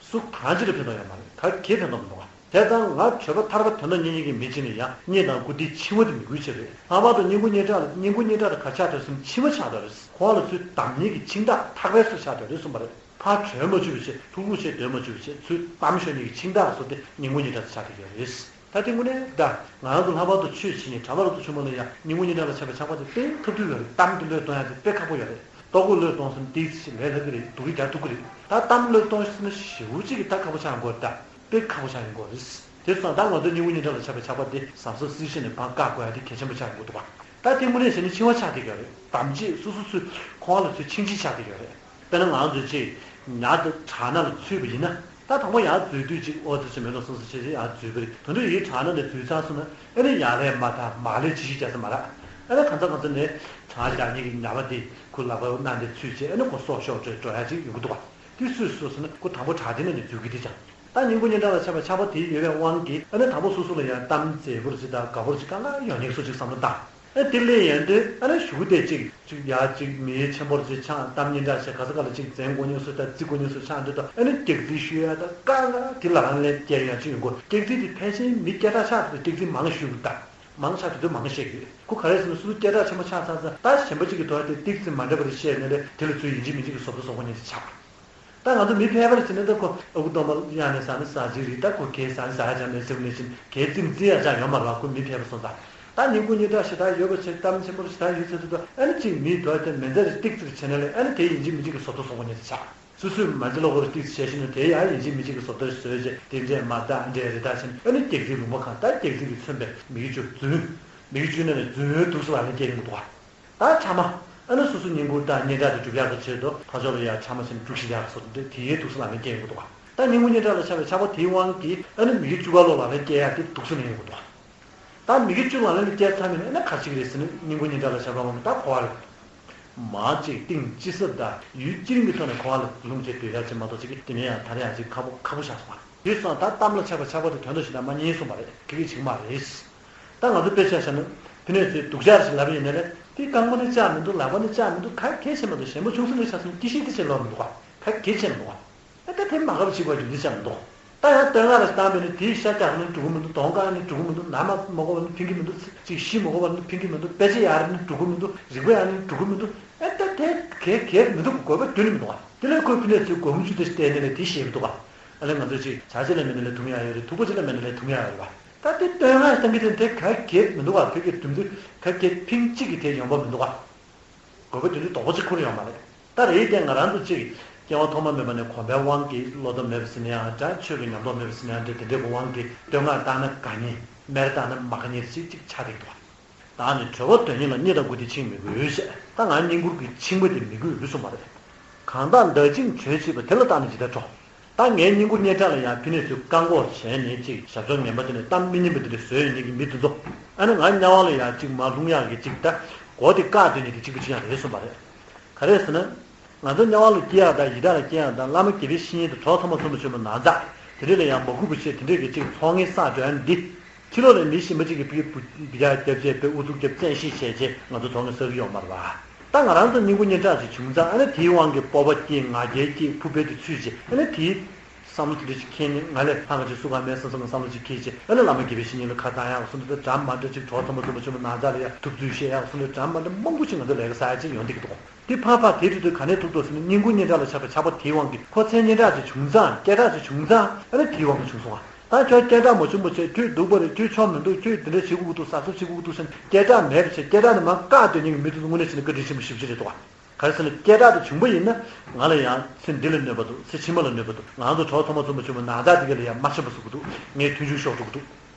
སུ་གང་ཅིག་ལ་ཕན་ཐོགས་ཡོད་མ་རེད། ག་གེ་ཕན་ཐོགས་མི་འདུག་ག་བྱས་ཙང་ང་གྲོད་པ་ཐར་པ་དོན་དམ་གཉེན་ཉེ་གི་མི་གཅིག་ལ་ཡང་གཉེན་དང་བཀུར་སྟིའི་འཆིང་བ་དེ་མི་དགོས་ཆེད་རེད། ལྷག་པར་དུ་སྙིང་པོ་སྙིང་ཁྲག་ལ། སྙིང་པོ་སྙིང་ཁྲག་དེ་ག་ཆགས་འདུག་ཟེར་ན། འཆིང་བ་ཆགས་འདུག་རེད། ཁོ་ལ་ཚུར་བསྡམ་མཁན་གྱི་འཆིང་ཐག་ཐག་པའི་སུ་ཆགས་འདུག་རེད་གསུངས་པ་རེད། ཕར་བྲོས་མ་བཅུག་པ་བྱས། ལྷུག་ལྷུག་བྱས་སྡོད་མ་བཅུག་པ་བྱས། ཚུར་བསྡམས་ཤོར་མཁན་གྱི་འཆིང་ཐག་སོགས་དེ་སྙིང་པོ་སྙིང་ཁྲག་དེ་ཆགས་བསྡད་ཡོད་རེད། ད་དེ་དངོས་གནས་ད་ང་རང་ཚོ་ལྷག་པར་དུ་ཆོས་བྱེད་མཁན་གྲྭ་པ་རབ་ཏུ་བྱུང་བ་ལ་ཡང་སྙིང་པོ་སྙིང་ཁྲག་ལ་ཆགས་པའི་ཆགས་པ་དེ་དཔེ་ཐབས་སྡུག་ཡོད་རེད། གཏམ་དེ་བློས་གཏོང་ཡ་དེ་དཔེ་ཁག་པོ་ཡོད་རེད། ལྟོ་གོས་བློས་གཏོང་ཟེར་ན་ཏོག་ཙམ་ལས་སླ་གི་རེད། སྡུག་རུ་རྒྱག་ཐུབ་ཀྱི་རེད། ད་གཏམ་བློས་གཏོང་ཟེར་ན་ཞེ་པོ་ཅིག་གི་ད་ཁག་པོ་ཆགས་ཡོང་གི་རེད། ད་དཔེ་ཁག་པོ་ཆགས་ཡོང་གི་རེད། དེ་སོང་ཙང་ད་ང་ཚོ་སྙིང་པོ་སྙིང་ཁྲག་ལ་ཆགས་པའི་ཆགས་པ་དེ་གཟབ་གཟབ་གཟབ་གཟབ་བྱས་ནས་ཕར་བཀག་དགོས་ཡ་དེ་གལ་ཆེན་པོ་ཆགས་ཡོང་གི་འདུག་ག་ད་དེ་དངོས་གནས་བྱས་ན་འཆིང་བ་ཆགས་བསྡད་ཀྱི་ཡོད་རེད། དམ་བཅས་སོ་སོ་ཚོས་ཁོ་བ་ལ་ཚུར་འཆིང་བྱེད་ཆགས་བསྡད་ཀྱི་ཡོད་རེད། དཔེར་ན་ང་ཚོས་ཅིག་ཉ་དང་བྲག་ནགས་ལ་ཚུད་པ་ཡིན་ན། ད་དང་པོ་ཡར་འཛུལ་དུས་ཅིག་ཨོ་ཙི་ཙི་མེ་ཏོག་སོང་ཟེར་བྱས་ཅིག་ཡར་འཛུལ་པ་རེད། དོན་དུ་ཡིན་བྲག་ནགས་ནས་འཛུལ་ཚར་སོང་ན། ཨ་ནི་ཡར་ལས་མར་ད་མར་ལས་ཅི་ཞིག་བྱས་ས་མ་རེད། ཨ་ནི་གང་ཟག་གང་ཟག་ནས་བྲག་བཞག་མཁན་གྱི་ཉ་པ་དེ་ཁོ་ལག་པ་གནམ་དེ་ཚུད་བྱས། ཨ་ནི་ཁོ་སྲོག་ཤོར་འགྲོ་འགྲོ་ཡ་ཅིག་ཡོང་གི་འདུག་ག་དེ་སུས་སོང་ཟེར་ན། ཁོ་དང་པོ་བྲག་དེ་ནས་ནི་འཛུལ་གི་དེ་ཅང་། ད་སྙིང་པོ་སྙིང་ཁྲག་ལ་ཆགས་པའི་ཆགས་པ་དེ་ཡོད་པའི་དབང་གིས། ཨ་ནི་དང་པོ་སོ་སོ་ལ་ཡང་གཏམ་མཛེས་པོ་རེ་ཅིག་དང་དགའ་པོ་རེ་ཅིག་ག་ལ་ཡོང་མཁན་སུ་ཅིག་བསམ་བློ་བཏང་། ཨ་དེ་ལས་ཡོང་དུས་ཨ་ནི་གཞུག་དེ་ཅིག་ཅིག་ཡ་ཅིག་མི་ཡུལ་ཆེན་པོར་ཅིག་ཆགས། གཏམ་སྙན་གྲགས་ཆེ། ག་ས་ག་ལ་ཅིག་འཛེམ་དགོས་མཁན་སུ་དང་བརྩི་དགོས་མཁན་སུ་ཆགས་འདུག་ད་ཨ་ནི་སྐྱག་རྫུན་ཤོད་ཡ་དང་། ག་ལ་དེ་ལ་རང་ལན་སྐྱེལ་ཡ་ཅིག་ཡོང་གི་རེད། སྐྱག་རྫུན་དེ་ཕལ་ཆེར་མི་སྐད་གྲགས་ཆགས་འདུག་སྐྱག་རྫུན་མང་ཤོས་ཀྱི་ད། མང་ཆེ་བ་དེ་ཚོ་མང་བཤད་ཀྱི་ཡོད། ཁོ་ག་རེ་ཟེར་ན་སོ་སོ་སྐད་གྲགས་ཆེན་པོ་ཆགས་ཚར་ཙང་ད་གཞན་པ་གཅིག་གི་ཐོག་དེ་ཏིག་ཙམ་མ་འདྲ་བ་རེ་བཤད་ནས་ལས་དེ་ལ་ཚུར་ཡིན་གཅིག་མིན་གཅིག་གི་བཟོ་ལྟ་བཟོ་དགོས་མཁན་ཞིག་ཆགས་པ། ད་ང་ཚོ་མི་ཕལ་པ་རེ་བྱས་ན་ད་ཁོ་ཨ་ཁུ་སྟོན་པ་གཡང་ནས་ཟ་ནི་ཟ་གཅིག་རེད། ད་ཁོ་གས་ཟ་ནི་ཟ་ཡ་ཅང་མེད་ཟེར་བ་ནང་བཞིན་གས་རྩེད་མོ་རྩེ་ཡ་ཅང་ཡོད་མ་རེད་བ། ཁོ་མི་ཕལ་པ་སོང་ཙང་ད་སྙིང་པོ་སྙན་གྲགས་ཞེ་དྲག་ཡོད་པ་བྱས། གཏམ་ཆེན་པོ་ཞེ་དྲག་ཡོད་ཚད་དུ་ད་ཨ་ནི་གཅིག་མིའི་ཐོག་དེ་མི་ཚེ་རེ་ཏིག་ཙམ་བྱས་ན་ལས་ཨ་ནི་དེ་ཡིན་གཅིག་མིན་གཅིག་གི་བཟོ་ལྟ་བཟོ་དགོས་མཁན་ཞིག་ཆགས། སོ་སོས་མ་ཅི་ལོག་པར་ཏིག་བྱས་ཤིང་ནི་དེ་ཡང་ཡིན་གཅིག་མིན་གཅིག་གི་བཟོ་ལྟ་བཟོས་རྗེས་དེ་འདྲས་མ་རེད། ད་འདྲས་རེད། ད་ཕྱིན་ཨ་ནི་སྐྱག་རྫུན་ལུང་པ་གང་ལྟར་སྐྱག་རྫུན་གྱིས་མཚོན་པའི་མི་གི་བཅུ་རྫུན། མི་གི་བཅུ་ནས་ནི་རྫུན་ཡོད་འདུག་སེ་ལབ་ནས་སྐྱེལ་ཡོང་གི་འདུག་ག་ད་ཕྲ་མ་ཨ་ནི་སོ་སོ་བསྙེན་བཀུར་དང་སྙན་གྲགས་དེ་སྒྲུབ་ཡག་གི་ཆེད་དུ་ཕར་ཕྱོགས་ལ་ཡང་ཕྲ་མ་ཕྱིན་དཀྲུག་ཤིང་རྒྱག་གི་བཟོ་འདྲ་དེ་ཡས་འདུག་སེ་ལབ་ནས་སྐྱེལ་ཡོང་གི་འདུག་ག་ད་སྙིང་པོ་སྙན་གྲགས་ལ་ཆགས་པའི་ཆགས་པ་དེའི་དབང་གིས་ཨ་ནི་མི་གི་བཅུ་ག་ལོག་ལབ་ནས་སྐྱེལ་ཡག་དེ་འདུག་སེ་ལབ་ཡོང་གི་འདུག་ག་ད་མི་གི་བཅུ་ལབ་ནས་སྐྱེལ་ཚར་མིན་ཨ་ནི་ག་རེ་བྱེད་ཀྱི་རེད་ཟེར་ན་སྙིང་པོ་སྙན་གྲགས་ལ་ཆགས་པའི་དབང་གིས་ད་འཁོར་བ་རེད། མ་གཅིག་གཏིང་ཅི་ཟབ་དང་ཡུལ་ཅི་རིང་གི་ཐོག་ནས་འཁོར་བ་ལ་ལུང་བྱེད་སྡོད་ཡག་ཅིག་མ་གཏོགས་ཅིག་གི་དེ་ནས་ཡང་ད་རེས་ཡང་ཅིག་ཁག་པོ་ཁག་པོ་ཆགས་སོང་བ། དེ་སོང་ད་གཏམ་ལ་ཆགས་པ་ཆགས་པ་དེ་དོན་དུ་ཞེ་དྲག་མ་རྙེད་སོང་བ་རེད། ཁེ་གི་ཅིག་མ་རེད། ད་ང་ཚོ་དཔེ་ཆ་བཞག་ན་ཕི་ནས་ཚོས་སྡུག་ཅག་ཞིག་ལབ་ཡིན་ན་ལས་དེ་རྐང་པ་ནི་བཅག་མི་འདུག་ལག་པ་ནི་བཅག་མི་འདུག་ག་གེ་བྱེད་མ་འདུག་ཞན་པོ་ཆུང་ས་ནས་ཆགས་སོང་། སྐྱིད་ཤེས་དེ་བྱེད་ལོག་མི་འདུག་ག་ག་གེ་བྱེད་མི་འདུག་ག་ཨ་ད་དེ་མ་འགབ་ཅིག་བ་རྒྱུ་འདི་བྱེད་མི་འདུག་ད་ཡང་བསྟོད་བསྔགས་ལ་བཏང་བས་ནི་དེའི་ཤ་རྒྱགས་ནི་འགྲོ་གི་མི་འདུག་གདོང་བཀག་ནི་འགྲོ་གི་མི་འདུག་ནམ་མ་མ་གོ་བ་ནི་ཕན་གི་མི་འདུག་ཅིག་ཤི་མ་གོ་བ་ནི་ཕན་གི་མི་འདུག་དཔེ་ཆ་ཡར་ནི་འགྲོ་གི་མི་འདུག་རིག་པ་ཡར་ནི་འགྲོ་གི་མི་འདུག་ཨེ་ད་དེ་གས་གས་མི་འདུག་དགོས་པ་དོན་མི་འདུག་ག་དེ་ལས་ཁོས་ཕི་ནས་ཚུར་སྒོར་མོ་བཅུ་དེ་སྟེར་ནས་ལས་དེ་ཤེས་མི་འདུག་ག་ཨ་ལས་ང་ཚོས་ཅིག་བྱ་བྱེད་ལ་མེད་ན་ལས་དུང་ཡག་ཡོད་རེད། ཐུག་པ་ཅིག་ལ་མེད་ན་ལས་དུང་ཡག་ཡོད་རེད་བ། ད་དེ་བསྟོད་བསྔགས་བཏང་གི་དེ་དེ་ག་གས་མི་འདུག་ག་ཕ་གིའི་དུམ་དུ་ག་གས་ཕིང་གཅིག་གི་དེ་ཡོང་པ་མི་འདུག་ག་དགོས་པ་དེ་འདྲའི་དོགས་པ་ཅིག་ཁུར་ཡོང་མ་རེད། ད་རེད་དེ་ང་རང་ཚོ་གཅིག་སྐྱེ་བ་ཐོག་མ་མེད་པ་ནས་གོམས་པའི་དབང་གིས་བློ་སྟོབས་མེད་པ་ཟེར་ན་ཡང་འདྲ། ཆོས་ཀྱི་ཉམས་རྟོགས་མེད་པ་ཟེར་ན་ཡང་འདྲ། དེ་འདྲའི་གི་དབང་གིས་བསྟོད་བསྔགས་བཏང་ན་དགའ་ཉེ། སྨད་ར་བཏང་ན་མ་དགའ་ཉེ་ཞིག་ཅིག་ཆགས་བསྡད་འདུག་ད་ནི་གྲོལ་བ་དོན་གཉེར་ལ་རྙེད་དང་དགུ་དེ་འཆིང་མི་དགོས་ཞེས། ད་ང་བསྙེན་བཀུར་གྱི་འཆིང་བ་དེ་མི་དགོས་གསུངས་པ་རེད། གང་དག་བདག་བཅིངས་གྲོལ་བྱེད་པ་དེ་ལ་བརྟགས་ནས་ཇི་ལྟར་འཕྲོ། ད་ངའི་བསྙེན་བཀུར་སྙན་གྲགས་ལ་ཡང་ཕི་ནས་ཚུར་བཀག་འགོག་བྱས་ནས་ཅིག་ཞབས་ཞུམ་ངན་པ་དེ་ནས་གཏམ་མི་སྙན་པ་དེ་འདྲ་བཟོས་ཡོད་མཁན་གྱི་མི་དེ་ཚོ། ཨ་ནི་ང་དམྱལ་བ་ལ་ཡང་ཅིག་མར་ལྷུང་ཡག་གི་ཅིག་ད་སྒོ་དེ་བཀག་སྡོད་མཁན་དེ་གཅིག་པ་གཅིག་རྐྱང་རེད་གསུངས་པ་རེད། ག་རེ་ཟེར་ན། ང་ཚོ་དམྱལ་བ་ལ་སྐྱེ་ཡག་དང་ཡི་དྭགས་ལ་སྐྱེ་ཡག་དང་བླ་མ་དགེ་བའི་བཤེས་གཉེན་དང་གྲོགས་ཚང་མ་ཚོ་མ་བྱུང་བ་ན་ཚ། དེ་འདྲ་ལ་ཡང་མ་གུས་པ་བྱས་དེ་འདྲ་གི་ཅིག་ཚོགས་ངན་བསགས་འགྲོ་ཡ་འདི། ཕྱི་ལོགས་ལ་མི་གཞན་པ་གཅིག་གིས་ཕ་གི་བུ་བུ་ཡ་རྒྱབ་བྱས་པའི་ཨུ་ཚུགས་རྒྱབ་བཙན་ཤེད་བྱས་རྗེས་ང་ཚོ་ཚོགས་ངན་བསགས་ཀྱི་ཡོད་མ་རེད་བ། ད་ང་རང་ཚོ་སྙིང་པོ་སྙན་གྲགས་ཅིག་བྱུང་ཙང་ཨ་ནི་དེའི་དབང་གིས་སྤོབས་པ་སྐྱེས། ང་རྒྱལ་སྐྱེས། ཕུ་བལ་དེ་ཚུད་རྗེས་ཨ་ནི་དེའི་བསམ་བློ་དེ་འདྲ་ཞིག་འཁྱེར་ནས་ང་ལས་ལྷག་ག་ཅིག་སུ་གང་མེད་བསམ་བསམ་བསམ་བློ་ཅིག་འཁྱེར་རྗེས་ཨ་ནི་བླ་མ་དགེ་བའི་བཤེས་གཉེན་ལ་ཁ་བཏང་ཡག་སོང་དུས་ད་འདྲ་མ་འདྲ་ཅིག་གྲོགས་ཚང་མ་ཚོ་མ་བྱུང་བ་ན་ཚ་ལ་ཡ་ཐུབ་ཚུལ་བཤད་ཡག་སོང་དུས་འདྲ་མ་འདྲ་མང་པོ་ཅིག་ང་ཚོ་ལས་ཀ་བསགས་ཡག་ཅིག་ཡོང་བསྡད་ཀྱི་འདུག་དེ་ཕར་ཕར་དེ་དུས་དུས་ག་ནས་ཐུག་འདུག་ཟེར་ན་སྙིང་པོ་སྙན་གྲགས་ལ་ཆགས་པའི་ཆགས་པ་དེའི་དབང་གིས་ཁོ་མཚན་སྙན་གྲགས་ཅིག་བྱུང་ཙང་སྐད་གྲགས་ཅིག་བྱུང་ཙང་ཨ་ནི་དེའི་དབང་གིས་བྱུང་སོང་བ། ད་ཁྱོད་སྐད་གྲགས་མ་བྱུང་བ་བྱས། ཁྱོད་སྡུག་པ་རེད། ཁྱོད་ཆོ་མི་འདུག་ཁྱོད་འདི་འདྲ་བྱེད་དགོས་ཀྱི་འདུག་གཟབ་གཟབ་བྱེད་དགོས་ཀྱི་འདུག་ཟེར་ནས་སྐད་གྲགས་མེད་པ་བྱས། སྐད་གྲགས་ནས་མར་བཀག་སྡོད་མཁན་གྱི་མི་དེ་ཚོ་དངོས་གནས་བྱས་ན་བཀའ་དྲིན་ཆེན་པོ་ཞེ་པོ་ཅིག་རེད་འདུག་ག་ག་རེ་ཟེར་ན་སྐད་གྲགས་དེ་བྱུང་པ་ཡིན་ན་ང་ལ་ཡང་ཚེ་འདི་ལ་གནོད་པ་འདུག་ཚེ་ཕྱི་མ་ལ་གནོད་པ་འདུག་ང་ཚོ་གྲོགས་ཚང་མ་ཚོ་མ་བྱུང་བ་ན་ཚ་དེ་ག་ལ་ཡང་མ་ཆེན་པོ་བཟོ་གི་འདུག་ངའི་མཐུན་འཇུག་ཤོར་འགྲོ་གི་འདུག་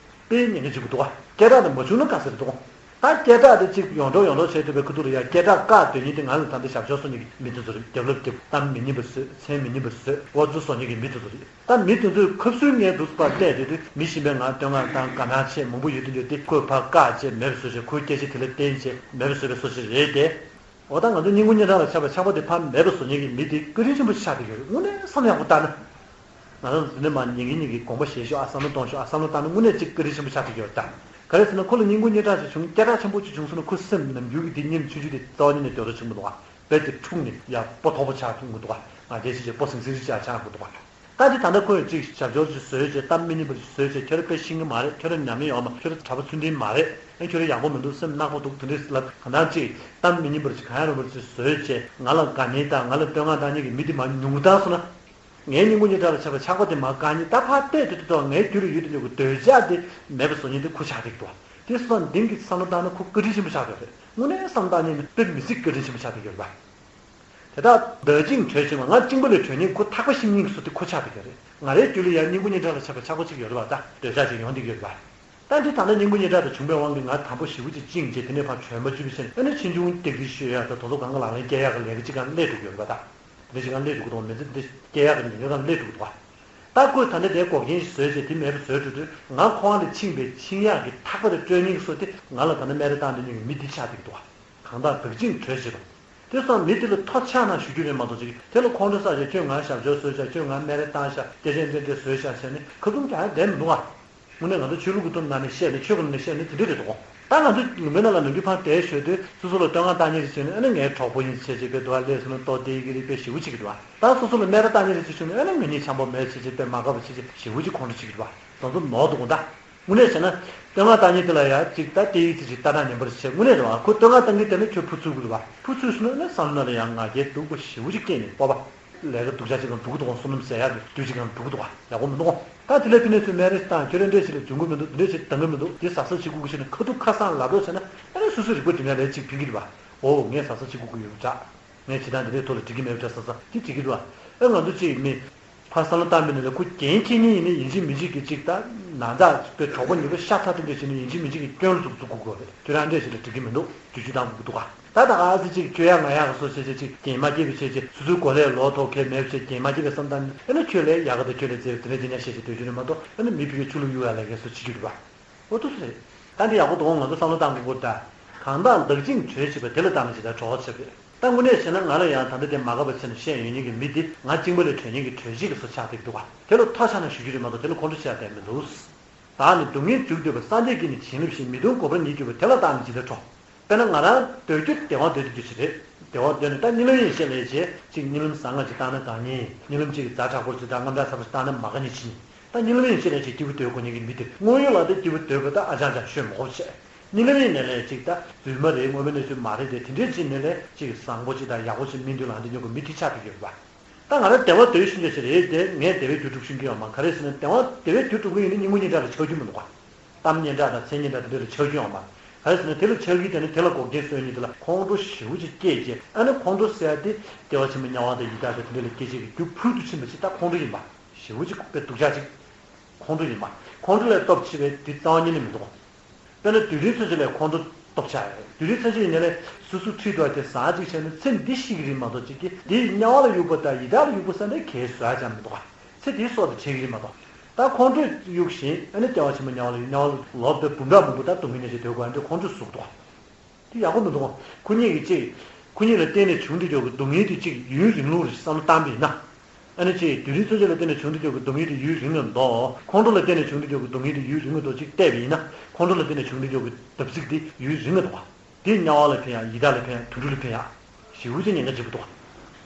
དཔེ་ཉེན་ཁ་ཆེན་པོ་འདུག་ག་སྐད་གྲགས་དེ་མ་བྱུང་ན་དགའ་ས་རེད་འདུག་ད་སྐད་གྲགས་དེ་གཅིག་ཡོངས་གྲགས་ཡོངས་གྲགས་བྱས་ཐུབ་པའི་ཁུ་ཐུག་ལ་ཡང་སྐད་གྲགས་བཀག་སྡོད་མཁན་དེ་ང་ལ་ད་ལྟ་ཞབས་ཞུ་སོང་མཁན་གྱི་མི་དེ་ཚོ་རེད། རྒྱབ་ལོག་རྒྱབ། གཏམ་མི་སྙན་པ་བཟོས། མཚན་མི་སྙན་པ་བཟོས། འུ་ཚོ་བཟོ་མཁན་གྱི་མི་དེ་ཚོ་རེད། ད་མི་དེ་ཚོས་ཁབ་སུལ་ངའི་འདུག་པ་བལྟས་དེ་དུས་མི་གཞན་པས་ང་བསྟོད་བསྔགས་དང་དགའ་སྣང་བྱས་མང་པོ་ཡོད་དུས་འདུག་སྟེ་ཁོས་ཕར་བཀག་བྱས་མེད་པ་བཟོས་བྱས། ཁོའི་སྐད་ཆ་དེ་ལ་བརྟེན་བྱས་མེད་པ་བཟོས་པའི་བཟོ་བྱེད་རེད་དེ། འོ་ད་ང་ཚོ་སྙིང་པོ་སྙན་གྲགས་ལ་ཆགས་པའི་ཆགས་པ་དེ་ཕར་མེད་པ་བཟོ་མཁན་གྱི་མི་དེ་བཀའ་དྲིན་ཆེན་པོ་ཆགས་བསྡད་ཡོད་རེད། དངོས་གནས་བསམ་ཡག་པོ་བཏང་ན། ང་རང་ཚོ་འདི་ནས་མར་ཉན་མཁན་གཉིས་ཀྱིས་དགོངས་པ་བཞེས་ཤོག་ཨ། བསམ་བློ་གཏོང་ཤོག་ཨ། བསམ་བློ་བཏང་ན་དངོས་གནས་གཅིག་བཀའ་དྲིན་ཆེན་པོ་ཆགས་བསྡད་ཡོད་རེད་ད། ག་རེ་ཟེར་ན་ཁོ་ལ་སྙིང་པོ་སྙན་གྲགས་ཅིག་བྱུང་། སྐད་གྲགས་ཆེན་པོ་ཅིག་བྱུང་སོང་ན་ཁོ་སེམས་ནམ་རྒྱུན་གྱི་དེ་ཉིན་ཆུང་ཆུང་དེ་རྩ་བ་ཉིད་ནས་སྡོད་རོགས་བྱེད་མི་འདུག་ག་དཔེ་དེ་འཁྲུགས་ནས་ཡར་སྤོ་མཐོ་པོ་ཆགས་འདུག་མི་འདུག་ག་ང་རྒྱལ་ཆེ་ཆེ་སྤོ་ཟིང་ཟིང་ཆགས་ཆགས་མི་འདུག་ག་ད་དེ་ད་ལྟ་ཁོས་ཅིག་ཞབས་ཞུ་ཅིག་བཟོས་བྱས། གཏམ་མི་སྙན་པ་ཅིག་བཟོས་བྱས། ཁྱོད་རང་དཔེ་ཤེས་ཀྱི་མ་རེད། ཁྱོད་རང་ཉམས་མྱོང་ཡོད་མ། ཁྱོད་རང་གྲྭ་པ་ཚུལ་ལྡན་མ་རེད། ཨ་ཁྱོད་རང་ཡག་པོ་མི་འདུག་སེམས་ནག་པོ་འདུག་དེ་འདྲས་ལབ། གང་ལྟར་ཅིག་གཏམ་མི་སྙན་པ་ཅིག་གང་ཡང་རུང་བ་ཅིག་བཟོས་བྱས་ང་ལ་དགའ་ཉེ་དང་ང་ལ་བསྟོད་བསྔགས་བཏང་མཁན་གྱི་མི་དེ་མར་ཉུང་རུ་བཏང་སོང་ན། ངའི་སྙིང་པོ་སྙན་གྲགས་ལ་ཆགས་པའི་ཆགས་པ་དེ་མར་བཀག་མཁན། ད་ཕར་བལྟས་དུས་དུས་ཐོག་ངའི་རྒྱུད་ལ་ཡོད་དུ་ཡོད་ཀྱི་འདོད་ཆགས་དེ་མེད་པ་བཟོ་མཁན་དེ་ཁོ་ཆགས་བསྡད་ཀྱི་འདུག་དེ་སོང་ཙང་འདི་གི་བསམ་བློ་བཏང་ན་ཁོ་བཀའ་དྲིན་ཆེན་པོ་ཆགས་བསྡད་རེད། དངོས་གནས་བསམ་བློ་བཏང་ཉིན་དཔེ་མི་སྲིད་བཀའ་དྲིན་ཆེན་པོ་ཆགས་བསྡད་ཡོད་རེད་པ། དེ་དག་བདག་བཅིངས་གྲོལ་བྱེད་པ། ང་བཅིངས་པ་ལས་གྲོལ་མཁན་གྱི་ཁོ་ཐག་པ་ཤེས་མཁན་གྱི་བཟོ་དེ་ཁོ་ཆགས་བསྡད་ཀྱི་རེད། ང་རའི་རྒྱུད་ལ་ཡང་སྙིང་པོ་སྙན་གྲགས་ལ་ཆགས་པའི་ཆགས་པ་གཅིག་ཡོད་རེད་པ། ད་འདོད་ཆགས་ཅིག་ཡོང་བསྡད་ཀྱི་ཡོད་རེད་པ། ད་འདི་ད་ལྟ་སྙིང་པོ་སྙན་གྲགས་དེ་བྱུང་བའི་དབང་གིས་ང་དམ་པོ་ཞེ་པོ་ཅིག་བཅིངས་བྱས་དེ་ནས་ཕར་བྱོན་པ་བཅུ་པའི་ཆེད་ཨ་ནི་ཆེ་ཆུང་སྟེགས་སྟེགས་ཤོད་ཡག་དང་དེ་ཚོ་སྒང་ག་ལག་ལེན་བསྐྱལ་ཡག་གི་ལས་ཀ་ཅིག་སྒང་སླེབས་འགྲོ་གི་ཡོད་རེད་པ། ད་དེ་འདྲ་ཅིག་སྒང་སླེབས་འགྲོ་གི་འདུག་མི་ཚེ་འདི་སྐྱེལ་ཡག་གི་ཉེན་ཁ་སྒང་སླེབས་འགྲོ་གི་འདུག་པ། ད་ཁོས་ད་ལྟ་དེ་འགོག་རྐྱེན་ཞིག་བཟོས་བྱས་དེ་མེད་པ་བཟོས་འགྲོ་དུས་ང་ཁོ་རང་ལ་འཆིང་བའི་འཆིང་ཡག་གི་ཐག་པ་དེ་སྤྲོད་མཁན་གྱི་བཟོ་དེ་ང་ལ་ད་ལྟ་སྨད་ར་བཏང་བསྡད་མཁན་གྱི་མི་འདི་ཆགས་བསྡད་ཀྱི་འདུག་པ། གང་ལྟར་བདག་བཅིངས་གྲོལ་བྱེད་པ། དེ་སོང་མི་དེ་ལ་ཐོ་ཆགས་ན་ཞུ་རྒྱུ་རེད་མ་གཏོགས་ཅིག་དེ་ལ་ཁོང་ཁྲོ་ཟ་བྱས་ཁྱོད་ང་ཞབས་ཞུ་བཟོས་བྱས། ཁྱོད་ང་སྨད་ར་བཏང་བྱས། སྐད་ཆ་འདི་འདྲ་བཟོས་བྱས་བྱས་ནས་ཁ་རྡུང་རྒྱག་ཡག་བསྡད་མི་འདུག་ག་དངོས་གནས་ང་ཚོ་ཆོས་ལུགས་ཀྱི་ཐོག་ནང་ནས་བཤད་ནས་ཆོས་ཀྱི་ནང་ནས་བཤད་ནས་དེ་འདྲ་རེད་དོ། ད་ང་ཚོ་ལུང་པའི་ནང་ལ་ནམ་རྒྱུན་ཕར་བསྡད་ཤོད་དུས་སོ་སོ་ལ་བསྟོད་བསྔགས་བཏང་མཁན་ཞིག་བྱས་ནས་ཨ་ནི་ངའི་གྲོགས་པོ་ཡིན་བྱས་བྱས་དཔེ་འདུག་ག་ལས་སོ་ན་ལྟོ་ལྡིར་གྱི་རེད། དཔེ་ཞེ་པོ་ཅིག་གི་འདུག་ག་ད་སོ་སོ་ལ་སྨད་ར་བཏང་མཁན་རེད་ཅེས་བྱུང་ནས་ཨ་ནི་ང་གཉིས་འཆམ་པོ་མེད་བྱས་བྱས་དཔེ་མ་དགའ་བ་བྱས་བྱས་ཞེ་པོ་ཅིག་ཁོང་ཁྲོ་བྱེད་ཀྱི་འདུག་ག་དེ་ཚོ་ནོར་འདུག་ག་ད། དངོས་གནས་བྱས་ན་བསྟོད་བསྔགས་བཏང་མཁན་དེ་ལ་ཡང་ཅིག་ད་སྐད་ཡིག་ཚིག་ཅིག་ལྟ་སྟངས་ངན་པ་རེ་བྱས། དངོས་གནས་རེད་བ། ཁོ་བསྟོད་བསྔགས་བཏང་མཁན་དེ་ནི་ཁྱོད་ཕུ་ཚུགས་དགོས་རེད་བ། ཕུ་ཚུགས་སོང་ན་བསམ་བློ་ལ་ཡང་ང་རྒྱལ་སྡུག་པོ་ཞེ་པོ་ཅིག་སྐྱེས་ནས་སྤོབས་པ། ལས་ཀ་སྡུག་ཅག་ཅིག་གང་འགྲོ་གི་འདུག་གོ། བསོད་ནམས་ཟད་ཡག་གི་དུས་ཅིག་གང་འགྲོ་གི་འདུག་ག། ཡག་པོ་མི་འདུག་གོ། ད་དེ་ལས་དེ་ནས་ཚུར་སྨད་རེས་བཏང་། ཁྱོད་རང་འདྲ་ཞིག་ལ་འཇོན་གི་མི་འདུག་འདི་འདྲ་ཞིག་འདང་གི་མི་འདུག་འདི་ཟ་ས་བྱེད་དགོས་གི་ཟེར་ནས་ཁ་ཐུག་ཁ་སང་ལབ་རོགས་བྱས་ན་ཨ་ནི་སོ་སོའི་རིག་པ་འདི་འདྲ་ལས་ཅིག་ཕན་གི་རེད་བ། ཨོ་ངས་ཟ་ས་བྱེད་དགོས་གི་ཡོད་པ་འདྲ། ངས་བྱེད་སྟངས་འདི་འདྲའི་ཐོག་ལ་འགྲིག་གི་མེད་པ་འདྲ་བསམ་བསམ་འདི་འགྲིག་གི་འདུག་བ། ཨ་ང་ཚོ་ཅིག་མི་ཕར་བསམ་བློ་བཏང་མི་ནི་ལ་ཁོ་འགན་འཁྱེར་མཁན་ཡིན་ན་ཡིན་གཅིག་མིན་གཅིག་གི་ཅིག་ད་ན་ཚ་པའི་གྲོགས་པོ་ཉེ་པོ་ཤ་ཚ་དེ་འདྲ་བྱས་ནས་ཡིན་གཅིག་མིན་གཅིག་གི་སྐྱོན་ལ་ཟུག་ཟུག་དགོས་གི་རེད། ཁྱོད་རང་འདྲ་ཞིག་ལ་འགྲིག་གི་མི་འདུག་འགྲེལ་བརྗོད་བཏང་དགོས་ཀྱི་འདུག་ག། ད་ད་ག་ཚོད་ཅིག་ཁྱོད་ཡ་ང་ཡ་གི་སོ་བྱས་བྱས་ཅིག་འགན་མ་འཁྱེར་བའི་བྱས་བྱས་སོ་སོའི་གོ་ལས་ལོག་ཐོག་ཁེལ་མེད་བྱས་འགན་མ་འཁྱེར་བའི་བསམ་སྟངས་ནི་ཨ་ནི་ཁྱོད་ལས་ཡག་ག་དང་ཁྱོད་ལས་མཛེས་པའི་དེ་འདྲ་དེ་འདྲ་བཤད་བྱས་སྡོད་རྒྱུ་རེད་མ་གཏོགས་ཨ་ནི་མི་ཕ་གིའི་ཆུ་ལུག་གཡུག་ཡ་ལ་ངལ་གསོ་བྱེད་རྒྱུ་རེད་པ། འོ་ཐུགས་སུ་རེད། ད་འདི་ཡག་པོ་འདུག་ང་ཚོ་བསམ་བློ་བཏང་དགོས་སྐོར་ད། གང་དག་བདག་ཅིང་གྲོས་བྱེད་པ་དེ་ལ་བདག་ནི་ཇི་ལྟར་གྲོགས་བྱེད་པས། ད་དངོས་གནས་བྱས་ན་ང་ལ་ཡང་ད་ལྟ་དེ་མ་དགའ་བ་བྱས་ནས་བཤད་ཡོད་མཁན་གྱི་མི་དེ་ང་གཅིག་པ་ལས་གྲོལ་མཁན་གྱི་གྲོས་གཞི་གི་བཟོ་ཆགས་བསྡད་ཀྱི་འདུག་ག། དེ་ལ་ཐོག་ཆགས་ན་ཞུ་རྒྱུ་རེད་མ་གཏོགས་དེ་ལ་ཁོང་ཁྲོ་ཆེ་ཡ་བསྡད་མི་འདུག་བདག་ནི་སྡུག་བསྔལ་འཇུག་འདོད་པ། སངས་རྒྱས་ཀྱིས་ནི་བྱིན་རླབས་ཤིང་། མི་གདུང་གོ་འཕང་ཉིད་གྱུར་པ། དེ་ལ་བདག་ནི་ཇི་ལྟར་གྲོགས། དཔེར་ན་ང་རང་སྡོད་རྒྱུ་བདེ་བ་འདོད་དེ་རྒྱུ་ཞིག་རེད། བདེ་བ་འདོད་ནས་ད་གཉིད་ལམ་ཡིན་ཤེས་ལས་བྱས་ཅིག་གཉིད་ལམ་བཟང་ང་ཅིག་བཏང་ན་གང་ཉན། གཉིད་ལམ་ཅིག་ཛ་དྲག་པོ་ཅིག་དང་དངངས་སྐྲག་ཚ་པོ་ཅིག་བཏང་ན་མ་དགའ་ཉིད་ཅིག་ཡིན། ད་གཉིད་ལམ་ཡིན་ཤེས་ལས་བྱས་སྐྱིད་པོ་སྡོད་དགོས་ཉན་གྱི་མི་དེ་དངོས་ཡོད་ལ་དེ་སྐྱིད་པོ་སྡོད་དགོས་ད་ཨ་ཅང་ཅང་ཤོད་མ་དགོས་བྱས། གཉིད་ལམ་ཡིན་ནས་ལས་ཅིག་ད་རྫུན་མ་རེད། དངོས་པོའི་གནས་ཚུལ་མ་རེད་དེ་དེ་འདྲས་ཅིག་ནས་ལས་ཅིག་བཟང་པོ་ཅིག་དང་ཡག་པོ་ཅིག་སྨིན་དུས་ལ་འདི་ཉོ་དགོས་མི་དེ་ཆགས་ཀྱི་ཡོད་པ། ད་ང་རང་བདེ་བ་འདོད་ཤེས་ཀྱི་ཞིག་རེད་དེ་ངས་བདེ་བའི་རྒྱུ་སྒྲུབ་ཤེས་ཀྱི་ཡོད་མ། ག་རེ་ཟེར་ན་བདེ་བ་བདེ་བའི་རྒྱུ་སྒྲུབ་ཀྱི་ཡིན་ན་སྙིང་པོ་སྙིང་ཁྲག་ལ་ཆགས་རྒྱུ་མི་འདུག་ག། གཏམ་སྙན་གྲགས་དང་མཚན་སྙན་གྲགས་དེ་འདྲ་ལ་ཆགས་རྒྱུ་ཡོད་མ། ག་རེ་ཟེར་ན་དེ་ལ་ཆགས་ཀྱི་དེ་ནི་དེ་ལ་འགོག་རྐྱེན་བཟོས་ནས་དེ་ལ་ཁོང་ཁྲོ་ཞེ་པོ་ཅིག་སྐྱེས་རྗེས་ཨ་ནི་ཁོང་ཁྲོ་ཟེར་ཡ་དེ་བདེ་བ་ཆེན་པོའི་དམྱལ་བ་དང་ཡི་དྭགས་དང་དེ་འདྲ་ལ་སྐྱེ་བྱེད་ཀྱི་རྒྱུ་ཕུལ་དུ་ཕྱིན་པ་ཅིག་ད་ཁོང་ཁྲོ་ཡིན་པ། ཞེ་པོ་ཅིག་དཔེ་སྡུག་ཅག་ཅིག་ཁོང་ཁྲོ་ཡིན་པ། ཁོང་ཁྲོ་ལས་སྟོབས་ཆེ་བའི་དེ་རྩ་བ་ཉིད་ནས་མི་འདུག་ག། དཔེར་ན་དུས་རིང་མཚོན་ཆ་ལས་ཁོང་ཁྲོ་སྟོབས་ཆག་ཡོད་རེད། དུས་རིང་མཚོན་ཆ་ཡིན་ནའི་ལས་སོ་སོའི་འཁྲིས་དུ་བ་དེ་ཟ་ཅིག་བྱས་ནས་ཚེ་འདི་ཤི་གི་རེད་མ་གཏོགས་ཅིག་གི་འདི་དམྱལ་བ་ལ་གཡུག་པ་དང་ཡི་དྭགས་ལ་གཡུག་པ་ས་འདྲ་གས་བཟོ་ཡ་ཅང་མི་འདུག་ག། ཚེ་འདིའི་སྲོག་དེ་བྱེད་ཀྱི་རེད་མ་གཏོགས། ད་ཁོང་ཁྲོ་གཡུག་བཞིན་ཨ་ནི་བདེ་བ་ཆེན་པོ་དམྱལ་བ་ལ་ཡོད་དམྱལ་བ་ལ་ལོག་པའི་འབུམ་ཕྲག་མང་པོ་ད་སྡུག་བསྔལ་ནས་ཅིག་སྡོད་དགོས་ཨ་འདྲ་ཁོང་ཁྲོ་ཟུག་འདུག་ག། དེ་ཡག་པོ་མི་འདུག་ག། ཁོ་གཉིས་ཀྱི་ཅིག་ཁོ་གཉིས་ལ་བརྟེན་ནས་བྱུང་དུ་འཇོག་གི་སྡུག་བསྔལ་དེ་ཅིག་ཡུན་རིང་ལུགས་རེད་བསམ་བློ་བཏང་པ་ཡིན་ན། ཨ་ནི་ཅིག་དུས་རིང་མཚོན་ཆ་ལ་བརྟེན་ནས་བྱུང་དུ་འཇོག་གི་སྡུག་བསྔལ་དེ་ཡུན་རིང་ངེ་འདུག་ཁོང་ཁྲོ་ལ་བརྟེན་ནས་བྱུང་དུ་འཇོག་གི་སྡུག་བསྔལ་དེ་ཡུན་རིང་ངེ་འདུག་ཅིག་བལྟས་པ་ཡིན་ན་ཁོང་ཁྲོ་ལ་བརྟེན་ནས་བྱུང་དུ་འཇོག་གི་བརྡབ་གསིག་དེ་ཡུན་རིང་ངེ་འདུག་ག། དེ་དམྱལ་བ་ལ་ཕན་ཡག་ཡི་དྭགས་ལ་ཕན་ཡག་དུད་འགྲོ་ལ་ཕན་ཡག་ཞེ་པོ་ཅིག་ཉེན་ཁ་ཆེན་པོ་འདུག་ག།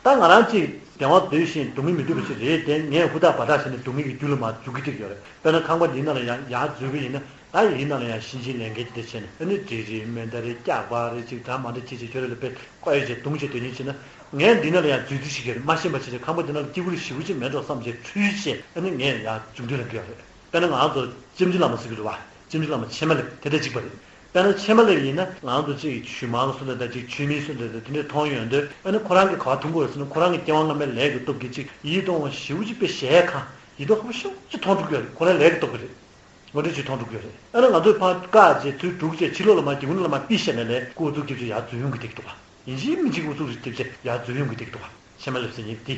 ད་ང་རང་ཅིག་བདེ་བ་འདོད་བཞིན་སྡུག་བསྔལ་མི་འདོད་པ་ཞིག་རེད་དེ་ངས་ཧུར་ཐག་འབད་ཐག་བྱས་ནས་སྡུག་བསྔལ་གྱི་རྒྱུ་ལ་མར་འཇུག་གི་བསྡད་ཀྱི་ཡོད་རེད། དཔེར་ན་ཁང་པ་འདིའི་ནང་ལ་ཡང་ཡར་འཛུལ་གི་ཡིན་ན་ད་ཡིན་ན་ལ་ཡང་གཤིན་རྗེའི་ལས་འགན་ཅིག་དེ་བྱས་ནས་ཨ་ནི་འདྲེ་རེད་མེ་མདའ་རེད་སྐྱག་པ་རེད་ཅིག་འདྲ་མ་འདྲ་ཅིག་ཅིག་ཁྱོད་རེ་ལ་དཔེ་བཀའ་ཡོད་ཅིག་རྡུང་བྱས་སྡོད་མཁན་བྱས་ན་ངས་འདི་ནང་ལ་ཡང་འཛུལ་རྩིས་བྱེད་ཀྱི་ཡོད་རེད། མ་ཤེས་པ་བྱས་ཅིག་ཁང་པ་འདི་ནང་ལ་སྐྱིད་པོ་རེ་ཞེ་པོ་ཅིག་མེད་འགྲོ་བསམ་བྱས་འཁྲུལ་བྱས་ཨ་ནི་ངས་ཡར་མཇུག་མཐུད་ལ་འགྲོ་ཡོད་རེད། དཔེར་ན་ང་རང་ཚོ་ལྕམ་ཆུང་བླ་མ་ཟེར་གྱི་རེད་བ། ལྕམ་ཆུང་བླ་མ་ཕྱེ་མ་ལེབ་དེ་འདྲ་གཅིག་པ་རེད། དཔེར་ན་ཕྱེ་མ་ལེབ་ཡིན་ན་ང་ཚོ་གཅིག་ཞུ་མང་སུ་ལ་དང་གཅིག་ཆུ་མིག་སུ་ལ་དང་དེ་འདྲས་མཐོང་ཡོང་དུས་ཨ་ནི་ཁོ་རང་གིས་ག་པར་མཐོང་གི་ཡོད་ཟེར་ན་ཁོ་རང་གི་སྐྱེ་བ་སྔ་མའི་ལས་ཀྱི་སྟོབས་ཀྱིས་གཅིག་ཡིད་གཏོང་བ་ཞེ་པོ་ཅིག་དཔེ་གཞལ་ཡས་ཁང་ཡིད་གཏོང་ཧ་པོ་ཞེ་པོ་ཅིག་མཐོང་འགྲོ་གི་ཡོད་རེད། ཁོ་རང་ལས་ཀྱི་སྟོབས་ཀྱིས་རེད། ངོ་སྤྲོད་ཅིག་མཐོང་འགྲོ་གི་ཡོད་རེད། ཨ་ནི་ང་ཚོས་ཕར་བཀག་རྗེས་ཚུར་འགྲུག་རྗེས་ཕྱི་ལོགས་ལ་མར་སྒེའུ་ཁུང་ལ་མར་ཕྱིན་བྱས་ནས་ལས་སྐུ་ཨུ་ཚུགས་རྒྱབ་བྱས་ཡར་འཛུལ་ཡོང་གི་བསྡད་ཀྱི་འདུག་ག། ཡིན་གཅིག་མིན་གཅིག་ཨུ་ཚུགས་རེ་རྒྱབ་བྱས་ཡར་འཛུལ་ཡོང་གི་བསྡད་ཀྱི་འདུག་ག། ཕྱེ་མ་ལེབ་ཟེར་མཁན་འདི་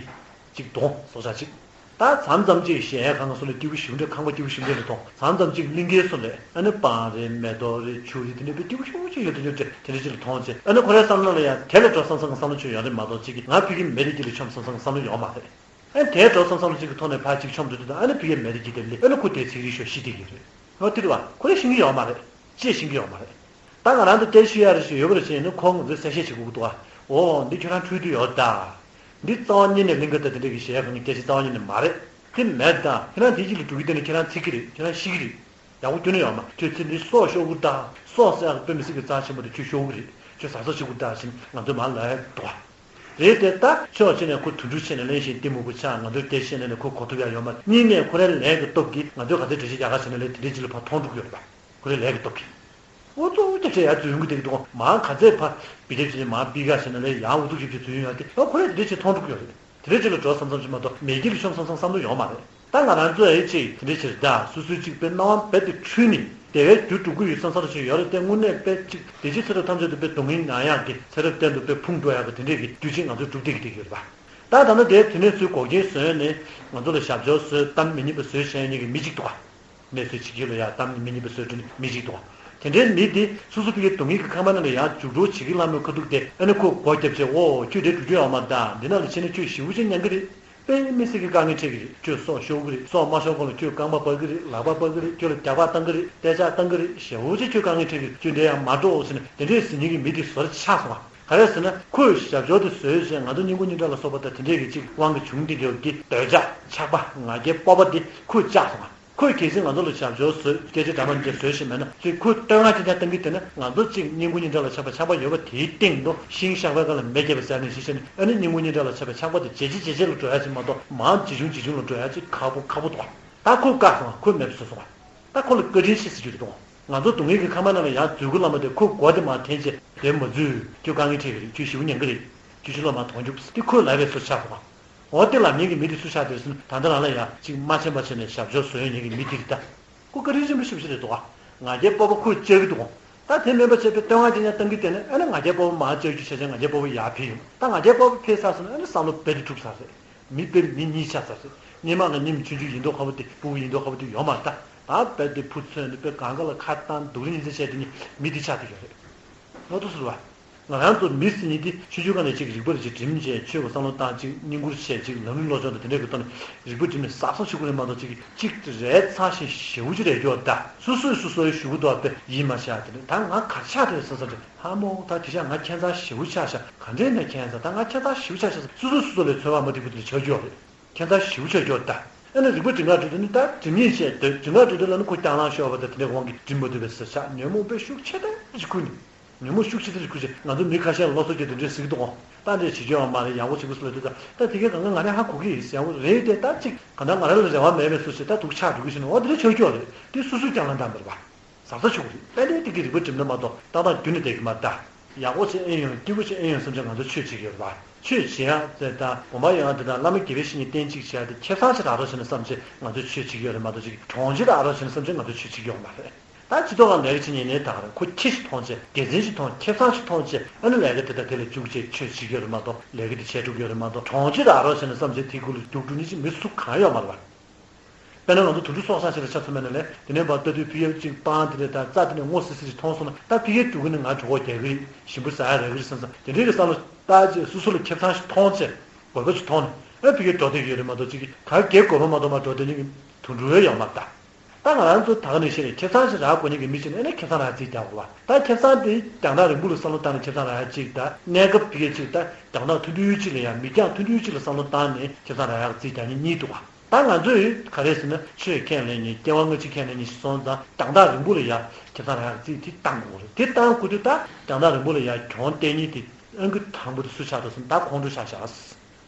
གཅིག་གདོང་སྲོག་ཆགས་གཅིག་ད་མཚམས་མཚམས་གཅིག་གཞལ་ཡས་ཁང་སོགས་ལ་སྐྱིད་པོ་ཞེ་པོ་འདྲ་ཁང་པ་སྐྱིད་པོ་ཞེ་པོ་འདྲ་ལ་མཐོང་། མཚམས་མཚམས་གཅིག་གླིང་གའི་སོགས་ལ་ཨ་ནི་སྤང་རེད་མེ་ཏོག་རེད་ཆུ་རེད་དེ་འདྲ་དཔེ་སྐྱིད་པོ་ཞེ་པོ་ཅིག་ཡོད་དེ་འདྲ་དེ་འདྲ་ཅིག་ལ་མཐོང་བྱས་ཨ་ནི་ཁོ་རའི་བསམ་བློ་ལ་ཡང་དེ་ལ་འགྲོ་བསམ་བསམ་གྱི་བསམ་བློ་ཅིག་ཡོད་རེད་མ་གཏོགས་གཅིག་གིས་ང་ཕ་གིའི་མི་རིགས་འདི་ལ་འཆམ་བསམ་བསམ་གྱི་བསམ་བློ་ཡོད་མ་རེད། ཨ་ནི་དེ་འགྲོ་བསམ་བསམ་བློ་ཅིག་གི་ཐོག་ནས་ཕར་གཅིག་འཆམ་འགྲོ་དུས་ད་ཨ་ནི་ཕ་གིའི་མི་རིགས་ཀྱི་དེ་ལས་ཨ་ནི་ཁོ་དེ་ཚིག་རིགས་ཤོག་ཤི་བསྡད་ཀྱི་རེད། ཨོ་དེ་རེད་བ་ཁོ་རང་ཤེས་ཀྱི་ཡོད་མ་རེད། ཅེས་ཤེས་ཀྱི་ཡོད་མ་རེད། ད་ང་རང་ཚོ་སྐད་ཤོད་ཡ་རེ་ཞིག་ཡོད་པ་རེད་ཟེར་ནས་ཁོང་ཚོས་གསལ་བཤད་བྱེད་དགོས་ཀྱི་འདུག་ཨ། འོ་འདི་ཁྱོད་རང་འཁྲུལ་དུ་ཡོད་ད། འདི་རྩ་བ་ཉིད་ནས་གླིང་ག་དང་དེ་འདྲ་གི་གཞལ་ཡས་ཁང་གི་སྐད་ཆ་རྩ་བ་ཉིད་ནས་མ་རེད། དེ་མེད་ད། ཁྱེད་རང་དེ་གཅིག་ལ་འགྲོ་གི་དེ་ནི་ཁྱེད་རང་ཚིག་གི་རེད། ཁྱེད་རང་ཤི་གི་རེད། ཡག་པོ་ཁྱོན་ནས་ཡོད་མ། ཁྱོད་ཚེ་འདི་སྲོག་ཤོར་གི་ད། སྲོག་ཟེར་ཡག་དཔེ་མི་སྲིད་གི་རྩ་ཆེན་པོ་དེ་ཁྱོད་ཤོར་གི་རེད། ཁྱོད་ཟ་ས་ཤོར་གི་ད་ཟེར་ནས་ང་ཚོས་མར་ལབ་ཡ་འདུག་ཨ། རེད་དེ་ད་ཕྱོགས་གཅིག་ནས་ཁོ་དུད་འགྲོ་བྱས་ནས་གླེན་ཞིང་གཏི་མུག་པོ་ཆགས་ང་ཚོའི་སྐད་བཤད་ནས་ནས་ཁོ་གོ་ཐུབ་ཡ་ཡོད་མ། གཉིས་ནས་ཁོ་རའི་ལས་ཀྱི་སྟོབས་ཀྱིས་ང་ཚོས་ག་ཚོད་འགྲེལ་བཤད་རྒྱག་ག་བྱས་ནས་ལས་དེ་འདྲའི་ཅིག་ལ་ཕར་མཐོང་འགྲོ་གི་ཡོད་རེད་པ། ཁོ་རའི་ལས་ཀྱི་སྟོབས་ཀྱིས། འུ་ཚོ་འུ་ཅག་བྱས་ཡར་འཛུལ་ཡོང་གི་བསྡད་ཀྱི་འདུག་མར་ག་ཚད་ཕར་བི་དེབ་བྱས་མར་པི་ཀ་བྱས་ནས་ལས་ཡང་འུ་ཚོ་ཞིབ་ཞིབ་འཛུལ་ཡོང་ཡ་དེ་ཡང་ཁོ་རའི་དེ་འདྲའི་ཅིག་མཐོང་འགྲོ་གི་ཡོད་རེད། དེ་འདྲའི་ཅིག་ལ་འགྲོ་བསམ་བསམ་ཞིག་མ་གཏོགས་མེ་ཁྱི་ལ་ཤོང་བསམ་བསམ་བསམ་བློ་ཡོང་མ་རེད། ད་ང་རང་ཚོ་ཨེ་ཅིག་དེ་འདྲའི་ཕྱིར་ད་སོ་སོའི་ཅིག་པའི་སྣང་བ་རྦད་དེ་འཁྲུལ་ནས་བདེ་བའི་རྒྱུ་སྒྲུབ་ཀྱི་ཡོད་བསམ་བསམ་ཞིག་ཡོད་རེད་དེ་དངོས་གནས་དཔེ་ཅིག་བདེ་སྐྱིད་ཚེ་རབས་ཐམས་ཅད་དུ་དཔེ་སྡུག་བསྔལ་མྱང་ཡག་གི་ཚེ་རབས་གཏན་དུ་དཔེ་ཕུང་འགྲོ་ཡག་གི་དེ་འདྲའི་གི་དུས་ཆེན་ང་ཚོས་སྒྲུབ་བསྡད་ཀྱི་བསྡད་ཀྱི་ཡོད་རེད་པ། ད་ད་ནི་དེ་དེ་ནས་ཚུར་འགོག་རྐྱེན་བཟོས་ནས་ང་ཚོ་ལ་ཞབས་ཕྱོགས་བཟོས་གཏམ་མི་སྙན་པ་བཟོས་བྱས་ཡོད་མཁན་གྱི་མི་གཅིག་འདུག་ག། གནས་ཚུལ་བྱེད་རྒྱུ་ལ་ཡང་གཏམ་མི་སྙན་པ་བཟོས་འགྲོ་མཁན་གྱི་མི་གཅིག་འདུག་ག། དེ་འདྲའི་མི་དེ་སོ་སོ་ཕ་གིའི་སྡུག་བསྔལ་གྱི་ཁང་པ་ནང་ལ་ཡང་རྒྱུགས་སྤྲོད་བྱེད་ཀྱི་ལྷ་མོའི་ཁ་ཐུག་དེ་ཨ་ནི་ཁོས་སྒོ་བརྒྱབ་བྱས་འོ་ཁྱོད་དེ་འགྲོ་རྒྱུ་ཡོད་མ་རེད་ད། འདི་ནང་ལ་ཕྱིན་ན་ཁྱོད་ཞེ་པོ་ཅིག་མྱང་གི་རེད། དཔེ་མི་སྲིད་ཀྱི་དཀའ་ངལ་འཕྲད་ཀྱི་རེད། ཁྱོད་སྲོག་ཤོར་གི་རེད། སྲོག་མ་ཤོར་གོང་ལ་ཁྱོད་རྐང་པ་བར་གི་རེད། ལག་པ་བར་གི་རེད། ཁྱོད་ལ་རྒྱག་པ་བཏང་གི་རེད། རྟ་ལྕག་བཏང་གི་རེད། ཞེ་པོ་ཅིག་ཁྱོད་དཀའ་ངལ་འཕྲད་ཀྱི་རེད། ཁྱོད་འདྲ་ཡང་མ་འགྲོ་ཟེར་ནས་དེ་འདྲས་ཟེར་མཁན་གྱི་མི་དེ་ཟོར་ཆགས་སོང་བ། ག་རེ་ཟེར་ན་ཁོས་ཞབས་ཕྱོགས་དེ་བཟོས་བྱས་ང་ཚོ་སྙིང་པོ་སྙིང་ཁྲག་ལ་སོགས་པ་དང་དེ་འདྲས་ཀྱི་ཅིག་དབང་གིས་བྱུང་དེ་འདྲས་ཀྱི་འདོད་ཆགས་ཆགས་པ་ང་རྒྱལ་སྤོབས་པ་དེ་ཁོས་བཅག་སོང་བ། ཁོས་གལ་སྲིད་ང་ཚོ་ལ་ཞབས་ཞུ་བཟོས། སྐད་ཆ་འདྲ་མི་འདྲ་བཟོས་ཤིག་མེད་ན། ཅིག་ཁོས་བསྟོད་བསྔགས་ཅི་འདྲ་བཏང་གི་དེ་ནི་ང་ཚོ་ཅིག་སྙིང་པོ་སྙིང་གྲགས་ལ་ཆགས་པའི་ཆགས་པ་ཡོད་པ་དེའི་སྟེང་དུ་ཤིང་གཤགས་པའི་སྒང་ལ་མེ་བརྒྱབ་པ་ཟེར་ནས་ཤི་ཤི་ནས། ཨ་ནི་སྙིང་པོ་སྙིང་གྲགས་ལ་ཆགས་པའི་ཆགས་པ་དེ་ཇེ་ཆེ་ཇེ་ཆེ་ལ་འགྲོ་ཡ་ཅིག་མ་གཏོགས། མང་ཇེ་ཆུང་ཇེ་ཆུང་ལ་འགྲོ་ཡ་ཅིག་ཁག་པོ་ཁག་པོ་འདུག་ད་ཁོས་བཀག་སོང་བ། ཁོས་མེད་པ་བཟོས་སོང་བ། ང་ཚོ་སྡུག་བསྔལ་གྱི་ཁང་པའི་ནང་ལ་ཡང་འཛུལ་དགོས་ལབ་མ་དེ། ཁོས་སྒོ་དེ་མར་འཐེན་བྱས་དེ་མ་འཛུལ། ཁྱོད་དཀའ་ངལ་འཕྲད་ཀྱི་རེད། ཁྱོད་ཞེ་པོ་ཉན་གྱི་རེད། ཁྱོད་ཕྱི་ལོགས་མར་ཐོན་རྒྱུགས་དེ་ཁོས་ལབ་པའི་བཟོ་ཆགས་སོང་བ། འོ་དེ་ལབ་མཁན་གྱི་མི་དེ་སུ་ཆགས་འདུག་ཟེར་ན། ད་ལྟ་རང་ལ་ཡང་ཅིག་མ་ཕྱིན་པ་བྱས་ནས་ཞབས་ཞུ་བཟོ་ཡོང་མཁན་གྱི་མི་དེ་རེད་ད། ཁོ་བཀའ་དྲིན་ཆེན་པོ་ཞེ་པོ་ཅིག་རེད་འདུག་ག་ང་རྒྱལ་སྤོབས་པ་ཁོས་བཅག་གི་འདུག་ག་ད་དེ་མིན་པ་བྱས་པའི་བསྟོད་བསྔགས་ཅིག་ཀྱང་བཏང་གི་བསྡད་ན། ཨ་ནི་ང་རྒྱལ་སྤོབས་པ་མར་བཅག་རྒྱུ་བྱས་བྱས་ང་རྒྱལ་སྤོབས་པ་ཡར་འཕེལ་ཡོང་། ད་ང་རྒྱལ་སྤོབས་པ་འཕེལ་ཚར་སོང་ན། ཨ་ནི་བསམ་བློ་རྦད་དེ་འཁྲུག་ཚར་རེད། མི་དཔེ་མི་གཉིས་ཆགས་ཚར་རེད། སྔོན་མ་ལ་ཉིན་ཆུང་ཆུང་ཡིན་མདོག་ཁ་པོ་དེ། སྤུ་གུ་ཡིན་མདོག་ཁ་པོ་དེ་ཡོད་མ་རེད་ད། ད་རྦད་དེ་ཕུ་ཚོས་ནས་དཔེ་སྒང་ག་ལ་ཁ་བཏང་སྡུག་རུས་ཉིན་མཚན་བྱས་དེ་ནི་མི་དེ་ཆགས་བསྡད་ཡོད་རེད། ལོ་ཐུག་སུ་རེད་བ། ང་རང་ཚོ་མི་ཟེར་མཁན་དེ་ཆུང་ཆུང་སྒང་ནས་ཅིག་རིག་པ་རེ་ཅིག་སྒྲིམ་བྱས། ཆོས་ཀྱི་བསམ་བློ་བཏང་། ཅིག་བསྙེན་བཀུར་བྱས། ཅིག་ལམ་རིམ་བློ་སྦྱོང་དང་དེ་འདྲའི་གི་ཐོག་ནས་རིག་པ་སྒྲིམ་ནས་གཟབ་གཟབ་བྱེད་དགོས་རེད་མ་གཏོགས། ཅིག་ཅིག་རས་ཚ་ཞིང་ཞེ་པོ་ཅིག་རེད་ཀྱོག་ད། སོ་སོས་སོ་སོའི་ཞུ་གི་འདུག་པས་ཡིད་མ་ཆེས་དེ་ནས། ད་ང་ག་རེ་ཆགས་བསྡད་ཟེར་བསམ་བྱས། ཧ་མོ། ད་དེ་ཤག་ང་ཁྱད་མཚར་ཞེ་པོ་ཆགས་ཤག་ག་འདྲས་ནས་ཁྱད་མཚར། ད་ང་ཁྱད་མཚར་ཞེ་པོ་ཆགས་ཤག་སོ་སོས་སོ་སོ་ལ་ཚོར་བ་མ་འགྲིག་པ་དེ་འདྲ་ཆགས་ཀྱོག་རེད། ཁྱད་མཚར་ཞེ་པོ་ཆགས་ཀྱོག་ད། ཨ་ནི་རིག་པ་སྒྲིམ་ག་འགྲོ་དུས་ནི། ད་སྒྲིམ་ཉེས་བྱས་སྡོད། སྒྲིམ་ག་འགྲོ་དུས་ལ་ནི་ཁོ་རྐྱང་ལངས་ཤོར་བ་དང་དེ་འདྲའི་དབང་གིས་སྒྲིམ་མ་ཐུབ་པའི་ཟེར་ཤག་ཉོན་མོངས་པའི་ཤུགས་ཆེ་ཐལ་ཅིག་ཁུར་ནས། ཉོན་མོངས་ཤུགས་ཆེ་ཐལ་ཅིག་ཁུར་བྱས། ང་ཚོ་མི་ཁ་ཤས་ལ་སློབ་གསོ་རྒྱག་དེ་འདྲའི་ཟེར་གྱི་འདུག་ག་ད་འདྲས་བྱེད་རྒྱུ་ཡོད་མ་རེད། ཡག་པོ་བྱེད་དགོས་ཟེར་ལབ་དུས། ད་ད་དེ་གའི་སྒང་ག་ང་རང་ཧ་གོ་གི་ཡིན་ཟེར། ཡག་པོ་རེད་དེ། ད་ཅིག་གང་ལྟར་ང་རང་ལ་རེ་བ་མེད་པའི་བཟོ་བྱས། ད་སྡུག་ཆགས་འགྲོ་གི་ཟེར་ནས། འོ་དེ་འདྲ་ཆགས་ཀྱོག་རེད། དེ་སོ་སོས་རྐྱང་ལངས་བཏང་བ་རེད་པ། གཟབ་གཟབ་བྱེད་དགོས་རེད། དཔེ་ལས་དེ་གི་རིག་པ་སྒྲིམ་ན་མ་གཏོགས་ཏག་ཏག་རྒྱུན་ནས་བསྡད་ཀྱི་མ་རེད་ད། ཡག་པོ་བྱས་ཨེ་ཡོང་། སྐྱིད་པོ་བྱས་ཨེ་ཡོང་བསམ་བྱས་ང་ཚོ་ཆོས་བྱེད་ཀྱི་ཡོད་རེད་པ། ཆོས་བྱེད་ཡག་དེ་དང་དགོན་པ་ཡོང་ཡག་དེ་དང་བླ་མ་དགེ་བའི་བཤེས་གཉེན་རྟེན་གཅིག་བྱེད་ཡག་དེ་ཁེ་བཟང་ཞིག་རག་རོགས་བྱས་ན་བསམ་བྱས་ང་ཚོས་ཆོས་བྱེད་ཀྱི་ཡོད་རེད་མ་གཏོགས། ཅིག་གྲོང་ཁྱེར་རག་རོགས་བྱས་ན་བསམ་བྱས་ང་ཚོས་ཆོས་བྱེད་ཀྱི་ཡོད་མ་རེད། ད་སྤྱི་ཚོགས་ཁག་ལས་ཀ་བྱེད་མཁན་ནི་ད་ག་རེད། ཁོ་ཁེ་ཞིག་མཐོང་བྱས། དགེ་མཚན་ཞིག་མཐོང་། ཁེ་བཟང་ཞིག་མཐོང་བྱས། ཨ་ནི་ལས་ཀ་དེ་དང་དེ་ལ་འཇུག་བྱས་ཆོས་བྱེད་ཀྱི་ཡོད་རེད་མ་གཏོགས། ལས་ཀ་དེ་བྱས་འགྲོ་གི་ཡོད་རེད་མ་གཏོགས། གྲོང་ཁྱེར་རག་རོགས་བྱས་ན་བསམ་བྱས་དེ་ཁུལ་ལ་རྒྱུགས་འགྲོ་མཁན་ཅིག་མི་སུ་གང་ཡོད་མ་རེད་པ། དཔེར་ན་ང་ཚོ་དུད་འགྲོ་སྲོག་ཆགས་ཤིག་ལ་ཆ་མཚོན་པ་ཡིན་ན་ལས། དེ་ནས་ཕར་ལྟ་དུས་ཕ་གིར་ཅིག་སྤང་དེ་འདྲ་དང་རྩྭ་དེ་འདྲ་སྔོ་སིལ་སིལ་ཞིག་མཐོང་སོང་ན། ད་ཕ་གིར་འགྲོ་གི་ནི་ང་གྲོད་ཁོག་རྒྱག་གི་རེད། ཞིམ་པོ་ཟ་ཡག་རག་གི་རེད་བསམ་བསམ་དེ་འདྲའི་གི་བསམ་བློ་བཏང་བྱས། སོ་སོ་ལ་ཁེ་བཟང་ཞིག་མཐོང་བྱས། དགོས་པ་ཞིག་མཐོང་ནས། ཨ་ཕ་གིར་འགྲོ་བསྡད་ཀྱི་ཡོད་རེད་མ་གཏོགས། ཅིག་ག་གེ་དགོས་པ་མ་གཏོགས་མར་འགྲོ་བསྡད་མཁན་གྱི་དུད་འགྲོ་ཡོད་མ་རེད་ད། ད་ང་རང་ཚོ་ད་ག་ནང་བཞིན་རེད། ཁེ་བཟང་ཞིག་རག་དགོས་མཁན་གྱི་མི་ཞིག་ཡིན་ན། ཨ་ནི་ཁེ་བཟང་རག་རྩིས་རྒྱག་དགོས་པ། ད་ཁེ་བཟང་དེ་རྒྱང་ཐག་རིང་པོ་ལ་བསམ་བློ་བཏང་ནས་ཁེ་བཟང་རག་ཡག་གཅིག་དང་། གནས་སྐབས་ཕ་གིར་གཅིག་དང་། རྒྱང་ཐག་ཐུང་ཐུང་གཅིག་ལ་ཡང་། མིག་རྒྱང་ཐུང་ཐུང་གཅིག་ལ་བསམ་བློ་བཏང་ནས་ཁེ་བཟང་རག་ཡག་རྩིས་རྒྱག་མཁན་གཉིས་འདུག་ག་ད་ང་ཚོས་ག་རེ་ཟེར་ན། ཆོས་ཁས་ལེན་མཁན། སྐྱེ་བ་སྔ་ཕྱི་ཁས་ལེན་མཁན་ཞིག་སོང་ཙང་། རྒྱང་ཐག་རིང་པོ་ལ་ཡ་ཁེ་བཟང་རག་ཡག་རྩིས་དེ་བཏང་དགོས་རེད། དེ་བཏང་དགོས་དུས། ད་རྒྱང་ཐག་རིང་པོ་ལ་ཡ་གྱོང་གཏད་མཁན་དེ་ཨང་ཀི་དང་པོ་དེ་སུ་ཆགས་འདུག་ཟེར་ན། ད་ཁོང་ཁྲོ་ཆགས་ཤག་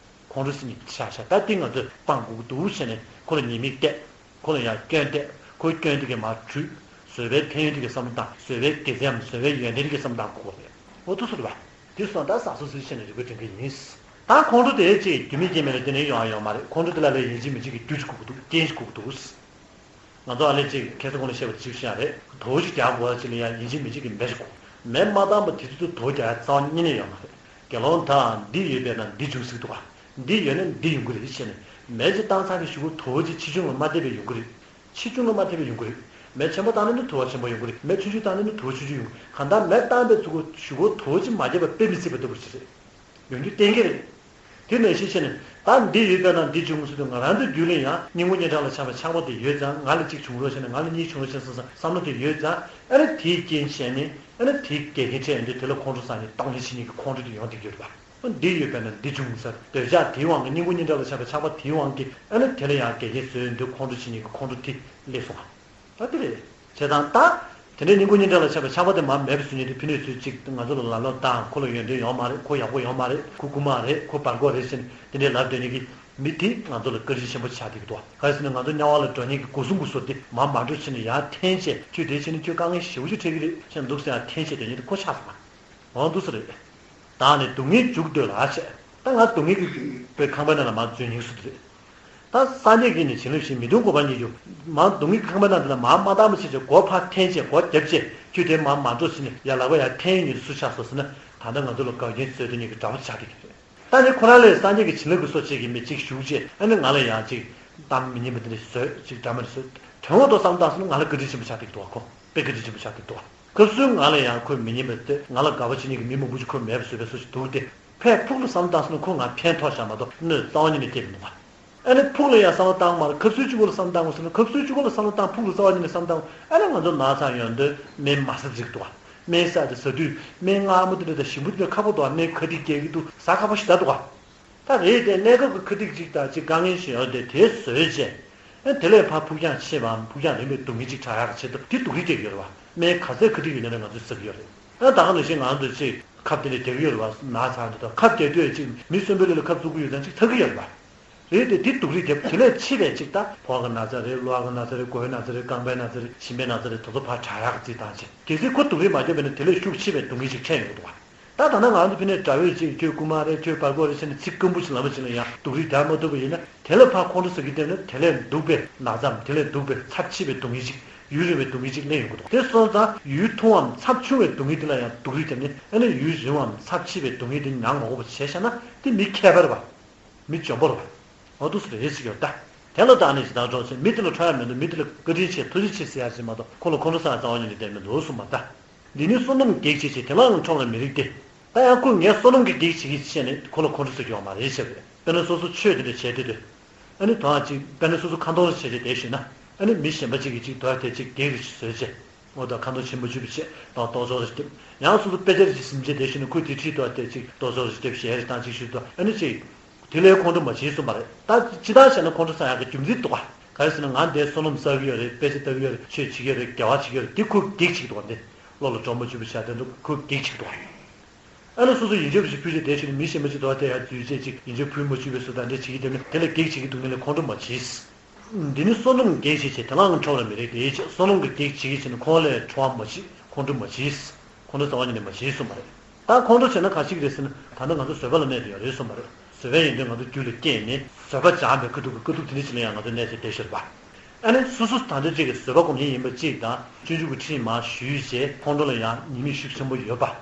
ཁོང་ཁྲོ་ཟེར་མཁན་ཆགས་ཤག་ད་དེ་ང་ཚོས་སྤང་དགོས་ཀྱི་འདུག་བྱས་ནས་ཁོ་ལ་ཉེས་དམིགས་གཏད། ཁོ་ལ་ཡང་སྐྱོན་གཏད། ཁོའི་སྐྱོན་དེ་གས་མར་བཀྲུས། བཟོད་པའི་ཕན་ཡོན་དེ་གས་བསམ་བློ་བཏང་། བཟོད་པའི་དགེ་མཚན་འམ་བཟོད་པའི་ཡོན་ཏན་དེ་གས་བསམ་བློ་བཏང་དགོས་རེད། འོ་དེ་སོ་རེད་པ། དེ་སོང་ད་གཟབ་གཟབ་བྱས་ནས་རིག་པ་སྒྲིམ་གྱི་ཡིན། ད་ཁོང་ཁྲོ་དེ་ཅིག་རྒྱུ་མེད་རྐྱེན་མེད་ལ་བརྟེན་ནས་ཡོང་ཡ་ཡོད་མ་རེད། ཁོང་ཁྲོ་དེ་ལ་ལས་ཡིན་གཅིག་མིན་གཅིག་གི་རྒྱུ་ཅིག་དགོས་ཀྱི་འདུག་རྐྱེན་ཞིག་དགོས་ཀྱི་འདུག་ང་ཚོ་ཨ་ལས་ཅིག་ཁ་སང་གོང་ལ་བཤད་པ་དེ་ཅིག་བཤད་ཡ་རེད། དོ་ཅིག་རྒྱག་དགོས་ཡ་ཅིག་ལ་ཡ་ཡིན་གཅིག་མིན་གཅིག་གི་མེ་ཞིག་དགོས། མེ་མ་བཏང་བ་དེ་དུས་སུ་དོ་རྒྱག་ཡ་རྩ་བ་ཉིད་ནས་ཡོད་མ་རེད། དགེ་སློང་དག་འདི་ཡོད་པས་ན་འདི་འབྱུང་ཟེར་འདུག་ག་འདི་ཡོད་ན་འདི་ཡོང་གི་རེད་བྱས་ནས། མེ་ཅིག་བཏང་ཚར་གི་གཞུག་གུ་དོ་ཅིག་ཆེ་ཆུང་ལ་མ་ལྟོས་པའི་ཡོང་གི་རེད། ཆེ་ཆུང་ལ་མ་ལྟོས་པའི་ཡོང་གི་རེད། མེ་ཆེན་པོ་བཏང་ན་ནི་དོ་ཆེན་པོ་ཡོང་གི་རེད། མེ་ཆུང་ཆུང་བཏང་ན་ནི་དོ་ཆུང་ཆུང་ཡོང་གི་རེད། གང་ལྟར་མེ་བཏང་བའི་ཚུལ་གྱིས་གཞུག་གུ་དོ་ཅིག་མ་བརྒྱབ་པ་དཔེ་མི་སྲིད་པ་ལྟ་བུ་ཞིག་རེད། ཡོང་རྒྱུ་གཏན་འཁེལ་རེད། དེ་ནང་བཞིན་བྱས་ནས་ད་འདི་ཡོད་པས་ན་འདི་འབྱུང་ཟེར་དུས། ང་རང་ཚོའི་རྒྱུད་ལ་ཡང་སྙིང་པོ་སྙིང་གྲགས་ལ་ཆགས་པའི་ཆགས་པ་དེ་ཡོད་ཙང་། ང་ལ་གཅིག་བྱུང་རོགས་བྱས་ནས། ང་ལ་གཉིས་བྱུང་རོགས་བྱས་ནས་བསམ་བསམ་བློ་དེ་ཡོད་ཙང་། ཨ་ནི་དེའི་རྐྱེན་བྱས་ནས། ཨ་ནི་དེའི་འགལ་རྐྱེན་འཕྲད་ཡོང་དུས། དེ་ལ་ཁོང་ཁྲོ་ཟ་ནས་གཏོང་ལེན་བྱེད་མཁན་གྱི་ཁོང་ཁྲོ་དེ་ཡོང་བསྡད་ཀྱི་ཡོད་རེད་པ། འདི་ཡོད་པས་ན་འདི་འབྱུང་ཟེར། འདོད་ཆགས་དེའི་དབང་གིས། སྙིང་པོ་སྙིང་གྲགས་ལ་ཆགས་པའི་ཆགས་པ་དེའི་དབང་གིས། ཨ་ནི་དེ་ལ་ཡང་འགལ་རྐྱེན་བཟོས་ཡོང་དུས། ཁོང་ཁྲོ་བྱེད་མཁན་གྱི་ཁོང་ཁྲོ་དེ་སླེབས་སོང་བ། ད་དེ་རེད། བྱས་ཙང་ད་དེ་འདྲའི་སྙིང་པོ་སྙིང་གྲགས་ལ་ཆགས་པའི་ཆགས་པ་དེ་མར་མེད་པ་བཟོ་མཁན་དེ། ཕ་ནུས་ཚོས་ཅིག་ང་ཚོ་ལ་ལབ་ལབ་བཏང་། ཁོ་ལ་ཡོན་ཏན་ཡོད་མ་རེད། ཁོ་ཡག་པོ་ཡོད་མ་རེད། ཁོ་རྐུན་མ་རེད། ཁོ་བར་སྐོར་རེད་ཟེར་ནས་དེ་འདྲའི་ལབ་སྡོད་མཁན་གྱི་མི་དེ་ང་ཚོ་ལ་བཀའ་དྲིན་ཆེན་པོ་ཆགས་བསྡད་ཀྱི་འདུག་ག་རེ་ཟེར་ན། ང་ཚོ་དམྱལ་བ་ལ་འགྲོ་མཁན་གྱི་སྒོ་སྲུང་གི་བཟོ་དེ་མར་མ་འགྲོ་བྱས་ནས་ཡར་འཐེན་བྱས། ཁྱོད་དེ་བྱས་ན་ཁྱོད་དཀའ་ངལ་ཞེ་པོ་ཅིག་འཕྲད་ཀྱི་རེད་ཟེར་ནས་འདུག་ཟེར་ཡར་འཐེན་བྱས་སྡོད་མཁན་དེ་ཁོ་ཆགས་སོང་བ། འོ་འདུག་སེ་རེད། ད་ནི་སྡུག་བསྔལ་འཇུག་འདོད་ལ་བྱས། ད་ང་སྡུག་བསྔལ་གྱི་པའི་ཁང་པའི་ནང་ལ་མར་འཛུལ་སྙིང་སུ་དེ་རེད། ད་སངས་རྒྱས་ཀྱིས་ནི་བྱིན་རླབས་ཤིང་མི་གདུང་འགོག་པ་ཉིད་ཀྱང་། མར་སྡུག་བསྔལ་གྱི་ཁང་པའི་ནང་དེ་ལ་མར་མ་བཏང་བ་བྱས་བྱས། སྒོ་ཕར་འཐེན་བྱས། སྒོ་བརྒྱབ་བྱས། ཁྱོད་དེ་མར་མ་འགྲོ་ཟེར་ནས་ཡར་ལག་པ་ཡར་འཐེན་ཡོང་ནས་སུ་ཆགས་སོང་ཟེར་ན། ད་ལྟ་ང་ཚོ་ལ་འགལ་རྐྱེན་བཟོས་སྡོད་མཁན་གྱི་དགྲ་བོ་ཆགས་བསྡད་ཀྱི་རེད། ད་ནི་ཁོ་རང་ལ་སངས་རྒྱས་ཀྱི་བྱིན་རླབས་ཀྱི་བཟོ་བྱེད་ཀྱི་མི་གཅིག་ཞུགས་བྱས། ཨ་ནི་ང་ལ་ཡང་ཅིག་གཏམ་མི་སྙན་པ་དེ་འདྲ་བཟོས། ཅིག་འདྲ་མི་འདྲ་བཟོས། དོན་ངོ་ཐོག་བསམ་བཏང་སོང་ན་ང་ལ་བཀའ་དྲིན་ཆེན་པོ་ཆགས་བསྡད་ཀྱི་འདུག་ག་ཁོ་དཔེ་བཀའ་དྲིན་ཆེན་པོ་ཆགས་བསྡད་ཀྱི་འདུག་ག་སྐབས་སུ་ང་ལ་ཡང་ཁོས་མི་སྙན་པ་དེ། ང་ལ་དགའ་པོ་བྱེད་མཁན་གྱི་མི་མང་པོ་ཞིག་ཁོས་མེད་པ་བཟོས་པའི་བཟོ་ཞིག་འདུག་སྟེ། ཕར་ཕུགས་ལ་བསམ་བཏང་སོང་ན་ཁོས་ང་ཕན་ཐོགས་ཤག་མ་གཏོགས་གནོད་རྩ་བ་ཉིད་ནས་སྐྱེལ་མི་འདུག་ག་ཨ་ནི་ཕུགས་ལ་ཡང་བསམ་བློ་བཏང་མ་རེད། སྐབས་སུ་གཅིག་པོ་ལ་བསམ་བློ་བཏང་དགོས་ཟེར་ན། སྐབས་སུ་གཅིག་པོ་ལ་བསམ་བློ་བཏང་། ཕུགས་ལ་རྩ་བ་ཉིད་ནས་བསམ་བློ་བཏང་། ཨ་ནི་ང་ཚོ་ན་ཚ་ཡོང་དུས་སྨན་མ་ཟ་འགྲིག་འདུག་ག་སྨན་ཟ་དེ་ཟ་དུས་སྨན་མངར་མོ་དེ་འདྲ་དང་ཞིམ་པོ་དེ་འདྲ་ཁག་པོ་འདུག་ག་སྨན་ཁ་ཏིག་རྒྱག་གི་འདུག་ཟ་ཁག་པོ་ཞེ་དྲག་འདུག་ག་ད་རེད་དེ། གནས་སྐབས་ཀྱི་ཁ་ཏིག་ཅིག་དང་ཅིག་དཀའ་ངལ་ཞིག་ཡོད་དེ། དེ་བཟོས་བྱས། ཨ་དེ་ལས་ཕར་ཕུགས་རྒྱང་ཆད་པའམ་ཕུགས་རྒྱང་རིང་བའི་སྡུག་བསྔལ་ཅིག་དྲག་ཡག་གི་ཆེད་དུ་དེ་སྡུག་རུས་རྒྱག་གི་ཡོད་རེད་བ། སྨན་ག་ཚད་ག་དུས་ཡོད་ན་རེད་ང་ཚོས་ཟ་གི་ཡོད་རེད། ཨ་ད་ག་ནང་བཞིན་ང་ཚོ་ཅིག་ཁབ་དེ་འདྲ་རྒྱག་གི་ཡོད་རེད་བ། ན་ཚ་འདི་དང་ཁབ་རྒྱག་དུས་ཅིག་མི་གསོན་པོའི་ལུས་ལ་ཁབ་བཙུགས་ཀྱི་ཡོད་ཙང་ཅིག་ཚ་གི་ཡོད་རེད་བ། རེད་དེ་དེ་སྡུག་རུས་རྒྱབ་དེ་ལས་ཕྱི་པའི་ཅིག་ད་ཕོ་བ་གི་ན་ཚ་རེད། གློ་བ་གི་ན་ཚ་རེད། མགོ་བོའི་ན་ཚ་རེད། རྐང་པའི་ན་ཚ་རེད། མཆིན་པའི་ན་ཚ་རེད། དེ་ཚོ་ཕར་དྲག་ཡག་གི་རྩིས་བཏང་བྱས། གལ་སྲིད་ཁོ་སྡུག་རུས་མ་བརྒྱབ་པ་ཡིན་ན་དེ་ལས་ཤུགས་ཆེ་བའི་སྡུག་བསྔལ་ཅིག་འཕྲད་ཡོང་གི་འདུག་བ། ད་ད་ནང་ང་ཚོ་ཕ་ནས་དགྲ་བོས་ཅིག་ཁྱོད་རྐུན་མ་རེད། ཁྱོད་བར་སྐོར་རེད་ཟེར་ནས་ཚིག་སྐམ་པོ་ཅིག་ལབ་པ་ཅིག་ལ་ཡང་སྡུག་རུས་རྒྱག་མ་ཐུབ་པ་ཡིན་ན་དེ་ལས་ཕར་ཁོང་ཁྲོ་ཟ་གི་བསྡད་ན་དེ་ལས་སྡུག་པའི་ན་ཚའམ་དེ་ལས་སྡུག་པའི་ཚབས་ཆེ་བའི་སྡུག་བསྔལ་ཅིག་ཡུན་རིང་བའི་སྡུག་བསྔལ་ཅིག་སླེབས་ཡོང་གི་འདུག་དེ་སོང་ཙང་ཡུན་ཐུང་བའམ་ཚབས་ཆུང་བའི་སྡུག་བསྔལ་དེ་ལ་ཡང་སྡུག་རུས་བརྒྱབ་ནས་ཨ་ནི་ཡུན་རིང་བའམ་ཚབས་ཆེ་བའི་སྡུག་བསྔལ་དེ་མྱང་མ་དགོས་པ་བྱས་བཞག་ན་དེ་མི་མཁས་པ་རེད་བ། མི་འཇོན་པོ་རེད་བ། འོ་འདུག་སེ་རེད་ཟེར་གྱི་ཡོད་ད། དེ་ལ་བརྟགས་ནས་ཇི་ལྟར་འགྲོ་ཟེར། མི་དེ་ལ་ཁྲོ་ཡ་མི་འདུག་མི་དེ་ལ་བཀའ་དྲིན་ཆེ་ཐུགས་རྗེ་ཆེ་ཟེར་ཡ་ཞིག་མ་གཏོགས་ཁོ་ལ་ཁོང་ཁྲོ་ཟ་ཡ་རྩ་བ་ཉིད་ནས་བསྡད་མི་འདུག་གསུངས་པ་ད། འདི་ནི་བསོད་ནམས་གེགས་བྱེད་ཅིང་དེ་ལའང་ཁྲོ་བར་མི་རིགས་ཏེ། ད་ཡང་ཁོས་ངས་བསོད་ནམས་ཀྱི་གེགས་བྱེད་ཀྱི་ཆེད་ནས་ཁོ་ལ་ཁོང་ཁྲོ་ཟ་གི་ཡོད་མ་རེད་ཟེར་བས། དཔེར་ན་སོ་སོ་ཆོས་དེ་འདྲ་བྱས་དུས་དུས། ཨ་ནི་དོན་ཅིག་དཔེར་ན་སོ་སོ་ཁ་འདོན་རེ་བྱས་བྱས་བསྡད་ཞུས་ན། ཨ་ནི་མི་གཞན་པ་ཅིག་གིས་ཅིག་དོ་དེ་ཅིག་གེགས་རེ་བཟོས་བྱས། འོ་ད་ཁ་འདོན་ཆེན་པོ་བརྗོད་པ་བྱས་དང་རྟོག་ཚོགས་རེ་བརྒྱབ། ཡང་སོ་སོ་དཔེ་ཆ་རེ་ཅིག་ཟིན་བྱས་བསྡད་ཞུས་ན་ཁོས་དེ་ཁྲིད་དོ་དེ་ཅིག་རྟོག་ཚོགས་རེ་བརྒྱབ་གཞས་རེ་བཏང་ཅིག་ཞུས་དུས་ཨ་ནི་ཅིག་དེ་ལས་ཁོང་ཁྲོ་མ་བྱེད་གསུངས་པ་རེད། ད་ཅི་ལྟར་བྱས་ན་ཁོང་ཁྲོ་ཟ་ཡག་གི་རྒྱུ་མཚན་འདུག་ག་ག་རེ་ཟེར་ན་ང་འདིར་བསོད་ནམས་བསགས་ཀྱི་ཡོད་རེད། དཔེ་ཆ་ལྟ་གི་ཡོད་རེད། ཆོས་བྱེད་ཀྱི་ཡོད་རེད། དགེ་བ་བྱེད་ཀྱི་ཡོད་རེད། དེ་ཁོས་གེགས་བྱེད་ཀྱི་འདུག་ག་འདི་བློ་ལ་འགྲོ་མ་བཅུག་པ་བྱས་དེ་འདུག་ཁོས་གེགས་བྱེད་ཀྱི་འདུག་ག་ཨ་ནི་སོ་སོ་ཡིན་ཆོག་ཞིག་ཕུལ་བྱས་བསྡད་ཞུས་ན་མི་གཞན་པ་ཅིག་དོ་དེ་ཡར་འཛུལ་བྱས་ཅིག་ཡིན་ཆོག་ཕུལ་མ་བཅུག་པའི་བཟོ་ལྟ་འདྲ་བྱེད་ཀྱི་འདུག་ན་དེ་ལ་གེགས་བྱེད་ཀྱི་འདུག་ནི་ལས་ཁོང་ཁྲོ་མ་བྱེད། འདི་ནི་བསོད་ནམས་གེགས་བྱེད་ཅིང་དེ་ལའང་ཁྲོ་བར་མི་རིགས་ཏེ། བསོད་ནམས་ཀྱི་གེགས་བྱེད་ཀྱི་ཕྱིར་ན་ཁོང་ལས་ཁྲོ་བ་མ་བྱེད། ཁོང་ཁྲོ་མ་བྱེད། ཁོང་ཁྲོ་རྩ་བ་ཉིད་ནས་མ་བྱེད་གསུངས་པ་རེད། ད་ཁོང་ཁྲོ་བྱས་ན་ག་ཅིག་རེད་ཟེར་ན་ད་ལྟ་ང་ཚོ་བཟོད་པ་ལ་གནས་ཏེ་ཡོད་རེད་གསུངས་པ་རེད། བཟོད་པའི་ཡོན་ཏན་ང་ཚོ་རྒྱུད་ལ་སྐྱེས་ནས་བཟོད་པ་སྦྱངས་པའི་དཀའ་ཐུབ་ཀྱི་དཀའ་ཐུབ་དེ་འདྲ་ཞིག་ལ་ཡང་ང་ཚོ་གནས་ཏེ་བསྡད་ཤོར་བ། ཨ་ནི་སོ་སོ་ད་ལྟ་ཅིག་གི་བཟོད་པ་སྒོམ་མཁན་ཡིན་པ་གཅིག་དང་སྤྱོད་འཇུག་གི་ཁྲིད་མར་ཞུས་རྗེས་ཁོང་ཁྲོ་ལ་ཡང་ཉེས་དམིགས་ཤུགས་ཆེན་པོ་ཡོད་པ།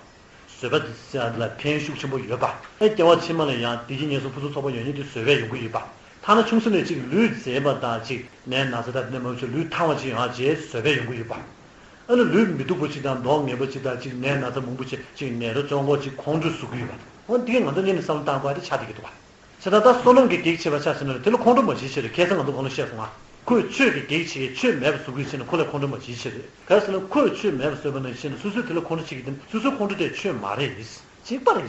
བཟོད་པ་དེ་ལ་ཕན་ཤུགས་ཆེན་པོ་ཡོད་པ། ཨེ་སྐྱེ་བ་ཕྱི་མ་ལ་ཡང་བདེ་སྐྱིད་ངན་སོང་ཕུན་སུམ་ཚོགས་པ་ཡོང་ཉེན་དེ་བཟོད་པས་ཡོང་གི་ཡོད་པ། ཐ་ན་ཆུང་ས་ནས་ཅིག་ལུས་མཛེས་པ་དང་ཅིག་ནད་ན་ཚ་དང་དེ་འདྲ་མང་པོ་ཅིག་ལུས་ཐང་བ་ཅིག་ཡོང་བ་བཅས་བཟོད་པས་ཡོང་གི་ཡོད་པ། ཨ་ནི་ལུས་མི་སྡུག་པ་ཅིག་དང་མདོག་ངན་པ་ཅིག་དང་ཅིག་ནད་ན་ཚ་མང་པོ་ཅིག་ཅིག་ནད་གདོན་བཅོ་འགོག་ཅིག་ཁོང་ཁྲོ་ཟུག་གི་ཡོད་པ། འོ་འདི་གས་ང་ཚོ་གཉིས་ནས་བསམ་བློ་བཏང་དགོས་ཡ་དེ་ཆགས་བསྡད་ཀྱི་འདུག་བ། བྱས་ཙང་ད་བསོད་ནམས་ཀྱི་གེགས་བྱེད་པ་ཆགས་ཟིན་ན་དེ་ལ་ཁོང་ཁྲོ་མ་བྱེད་ཕྱིར་ཁ་སང་ང་ཚོ་གོང་ལ་བཤད་སོང་ང་། ཁོས་ཆོས་ཀྱི་གེགས་བྱེད་ཆོས་མེད་པ་བཟོ་དགོས་ཕྱིར་ན་ཁོ་ལ་ཁོང་ཁྲོ་མ་བྱེད་ཕྱིར་རེད། ག་རེ་ཟེར་ན་ཁོས་ཆོས་མེད་པ་བཟོས་པ་ནང་བཞིན་སོ་སོས་དེ་ལ་ཁོང་ཁྲོ་བྱེད་ཀྱི་དེ་ནི་སོ་སོའི་ཁོང་ཁྲོ་དེ་ཆོས་མ་རེད། གཅིག་པ་རེད།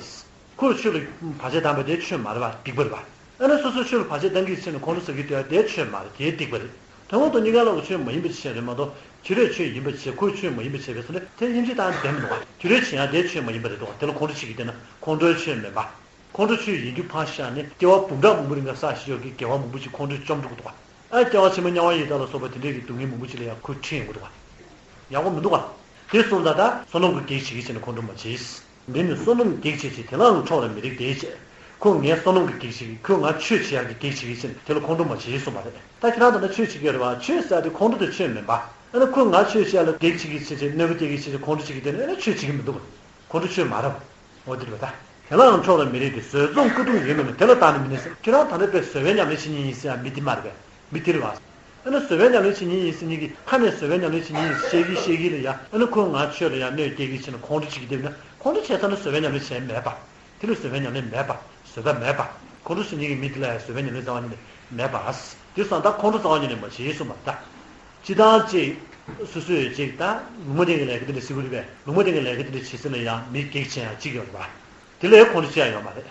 ཁོས་ཆོས་ལ་བར་ཆད་བཏང་བ་དེ་ཆོས་མ་རེད་པ། སྡིག་པ་རེད་པ། ཨ་ནི་སོ་སོས་ཆོས་ལ་བར་ཆད་བཏང་གི་ཕྱིར་ན་ཁོང་ཁྲོ་ཟ་གི་དེ་དེ་ཆོས་མ་རེད། དེ་སྡིག་པ་རེད། དོན་དངོས་ཐོག་གཉིས་ཀ་ལ་ཆོས་མ་ཡིན་པ་ཅིག་བྱས་རེད་མ་གཏོགས་དེ་རེད་ཆོས་ཡིན་པ་བྱས་ཁོས་ཆོས་མ་ཡིན་པ་བྱས་པས་སོ་ནས་དེ་དབྱེ་འབྱེད་བཏང་བསྡད་མི་འདུག་ག་དེ་རེད་བྱེད་ཡག་དེ་ཆོས་མ་ཡིན་པ་རེད་འདུག་ག་དེ་ལ་ཁོང་ཁྲོ་བྱེད་ཀྱི་དེ་ན་ཁོང་ཁྲོའི་ཆོས་མིན་པ། ཁོང་ཁྲོ་ཆོས་ཡིན་རྒྱུ་ཕར་བཞག་ནས་སྐྱེ་བ་འབུམ་ཕྲག་མང་པོ་རིང་ག་བསགས་ཤེས་ཡོད་ཀྱི་དགེ་བ་མང་པོ་ཅིག་ཁོང་ཁྲོས་བཅོམ་འགྲོ་གི་འདུག་ག་ཨ་སྐྱེ་བ་ཕྱི་མ་དམྱལ་བ་ཡི་དྭགས་ལ་སོགས་པ་དེ་འདྲས་ཀྱི་སྡུག་བསྔལ་མང་པོ་ཅིག་ལ་ཡང་ཁོས་ཁྲིད་ཡོང་གི་འདུག་ག་ཡག་པོ་མི་འདུག་ག་དེ་སོང་ཙང་ད་བསོད་ནམས་ཀྱི་གེགས་བྱེད་ཀྱི་ཕྱིར་ན་ཁོང་ཁྲོ་མ་བྱེད། འདི་ནི་བསོད་ནམས་གེགས་བྱེད་ཅིང་དེ་ལའང་ཁྲོ་བར་མི་རིགས་ཏེ་ཞེས། ཁོས་ངས་བསོད་ནམས་ཀྱི་གེགས་བྱེད་ཀྱི་ཁོས་ང་ཆོས་བྱེད་ཡག་གི་གེགས་བྱེད་ཀྱི་ཕྱིར་ན་དེ་ལ་ཁོང་ཁྲོ་མ་བྱེད་གསུངས་པ་རེད། ད་ཁྱེད་རང་ད་ལྟ་ཆོས་བྱེད་ཀྱི་ཡོད་རེད་བ། ཆོས་ཟེར་དེ་ཁོང་ཁྲོ་དེ་ཆོས་མིན་པ། ཨ་ནི་ཁོས་ང་ཆོས་བྱེད་ཡག་ལ་གེགས་བྱེད་ཀྱི་ཕྱིར་ཅིག་གནོད་པ་སྐྱེལ་གྱི་ཕྱིར་ཅིག་ཁོང་ཁྲོ་བྱེད་ཀྱི་དེ་ནི་ཨ་ནི་ཆོས་བྱེད་ཀྱི་མི་འདུག་ག་ཁོང་ཁྲོ་ཆོས་མ་རེད། འོ་དེ་རེད་པ་ད། དེ་ལའང་ཁྲོ་བར་མི་རིགས་ཏེ། བཟོད་མཚུངས་དཀའ་ཐུབ་ཡོད་མིན་ནོ། དེ་ལ་བརྟགས་ནས་མི་གནས་ཟེར། ཁྱེད་རང་ད་ལྟ་དཔེ་བཟོད་པའི་ཉམས་ལེན་བྱེད་མཁན་ཡིན་ཟེར་ཡག་མི་དེ་མ་རེད་པས། མི་དེ་རེད་པ། ཨ་ནི་བཟོད་པའི་ཉམས་ལེན་བྱེད་མཁན་ཡིན་ཟེར་མཁན་གྱིས་ཁ་ནས་བཟོད་པའི་ཉམས་ལེན་བྱེད་མཁན་ཡིན་ཟེར་བཤད་ཀྱིན་བཤད་ཀྱིན་ལ་ཡ། ཨ་ནི་ཁོས་ང་ཆོས་ལ་ཡ་གནོད་སྐྱེལ་གྱི་ཕྱིར་ན་ཁོང་ཁྲོ་བྱེད་ཀྱི་བསྡད་ན་ཁོང་ཁྲོ་བྱས་ཚར་ན་བཟོད་པའི་ཉམས་ལེན་བྱས་མེད་པ། དེ་ལ་བཟོད་པའི་ཉམས་ལེན་མེད་པ། བཟོད་པ་མེད་པ། ཁོང་ཁྲོ་བྱེད་མཁན་གྱི་མི་དེ་ལ་ཡ་བཟོད་པའི་ཉམས་ལེན་རྩ་བ་ཉིད་ནས་མེད་པ། དེ་སོང་ཙང་ཁོང་ཁྲོ་རྩ་བ་ཉིད་ནས་མ་བྱེད་གསུངས་པ་རེད་ད། སྤྱིར་བཏང་ཅིག་སོ་སོས་ཅིག་ད་ལུང་མ་བསྟན་གྱི་ལས་ཀ་དེ་འདྲ་བྱེད་དགོས་རེད་པས། ལུང་མ་བསྟན་གྱི་ལས་ཀ་དེ་འདྲ་བྱེད་སྲིད་ན་ཡང་མི་གེགས་བྱེད་ཡག་གཅིག་ཡོད་རེད་པ། དེ་ལས་ཁོང་ཁྲོ་བྱེད་ཡག་ཡོད་མ་རེད།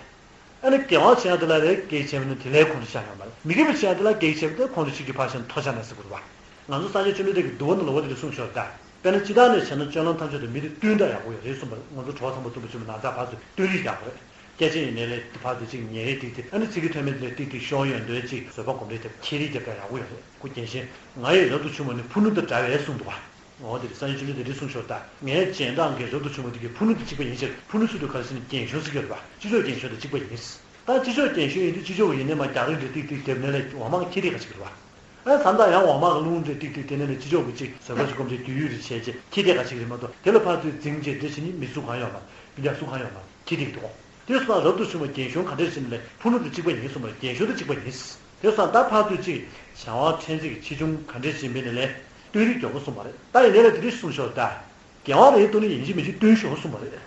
ཨ་ནི་དགེ་བ་བྱེད་ཡག་དེ་ལ་རེ་གེགས་བྱས་པ་ནི་དེ་ལས་ཁོང་ཁྲོ་བྱེད་ཡག་ཡོད་མ་རེད། མི་དགེ་བ་བྱེད་ཡག་དེ་ལ་གེགས་བྱས་པ་དེ་ཁོང་ཁྲོ་བྱེད་རྒྱུ་ཕར་བཞག་ན་ཐོར་ཆགས་ན་ཟེར་དགོས་རེད་པ། ང་ཚོ་སངས་རྒྱས་བཅོམ་ལྡན་འདས་ཀྱིས་འདུལ་བ་ནང་ལ་འོ་དེ་འདྲ་གསུངས་ཤོར་ད། དཔེར་ན་སྤྱིར་བཏང་ནས་བྱས་ན་སྤྱོད་ལམ་ཐམས་ཅད་དུ་མི་དེ་བསྟུན་ད་ཡག་པོ་ཡོད་རེད་གསུངས་པ་རེད། ང་ཚོ་གྲོགས་ཚང་པོ་གཏུམ་པོ་ཆེན་པོ་ནང་ཚགས་ཕར་ཚུར་བསྟུན་རེས་ཡག་པོ་རེད། སྐད་ཆ་ཡིན་ནའི་ལས་དེ་ཕར་ཚུར་ཅིག་ཉན་རེས་ཏིག་ཏིག་ཨ་ནི་ཚིག་གི་ཐོན་མི་དེ་ལ་ཏིག་ཏིག་ཤོང་ཡོང་དོན་ཅིག་བཟོད་པ་སྒོམ་རེས་དེ་ཁྱེར་རེས་རྒྱབ་ད་ཡག་པོ་ཡོད་རེད། ཁོ་རྒན་གཞོན་ང་ཡི་རབ་ཏུ་བྱུང་བ་ནི་ཕུ་ནུ་དང་འདྲ་བས་གསུངས་འདུག་བ། འོ་དེ་རེད། སངས་རྒྱས་བཅོམ་ལྡན་འདས་འདི་གསུངས་ཤོར་ད། ངའི་རྗེས་འབྲང་གི་རབ་ཏུ་བྱུང་བ་དེ་གི་ཕུ་ནུ་དང་གཅིག་པ་ཡིན་ཕྱིར། ཕུ་ནུ་ཟེར་དུས་ག་རེ་ཟེར་ན་རྒན་གཞོན་ཟེར་གྱི་ཡོད་རེད་པ། སྤྱི་ཚོགས་རྒན་གཞོན་དང་གཅིག་པ་ཡིན། ད་སྤྱི་ཚོགས་རྒན་གཞོན་ཡིན་དུས་སྤྱི་ཚོགས་ཀྱི་ཡིན་ནའི་མར་རྒྱག་རེས་རེ་ཏིག་ཏིག་རྒྱབ་ནའི་ལས་འོག་མ་ཁྱེར་རེས་ག་ཅིག་རེད་པ། ཨ་ཙམ་ད་ཡང་འོག་མ་གི་རླུང་རེ་ཏིག་ཏིག་དེ་ནས་ནི་སྤྱི་ཚོགས་ཀྱི་ཅིག་བཟོད་པ་ཅིག་སྒོམ་ཅིག་དུས་ཡུན་རེ་བྱས་རྗེས་ཁྱེར་རེས་ག་ཅིག་རེད་མ་གཏོགས་དེ་ལ་ཕར་ཚུར་འཛིང་རྗེས་འདྲེ་བྱེད་ནི་མི་སུ་གང་ཡོད་མ་རེད། མི་འདྲ་སུ་གང་ཡོད་མ་རེད། ཁྱེར་རེས་འདུག་དེ་སོང་རབ་ཏུ་བྱུང་བ་རྒན་གཞོན་ག་འདྲས་ཟེར་ནའི་ལས་ཕུ་ནུ་དང་གཅིག་པ་ཡིན་གསུངས་པ་རེད། རྒན་གཞོན་དང་གཅིག་པ་ཡིན། དེ་སོང་ད་ཕར་ཚུར་ཅིག་བྱ་བ་ཕྲན་ཚེགས་ཀྱི་ཆེ་ཆུང་ག་འདྲས་ཟིན་པའི་ནི་ལས་བསྟུན་རེས་མགྱོགས་པོ་གསུངས་པ་རེད། ད་ཡིན་ནའི་ལས་དེ་འདྲས་གསུངས་ཤོར་ད། དགེ་བ་རེ་བཏོན་ནས་ཡིན་གཅིག་མིན་གཅིག་བསྟུན་ཤོག་གསུངས་པ་རེད།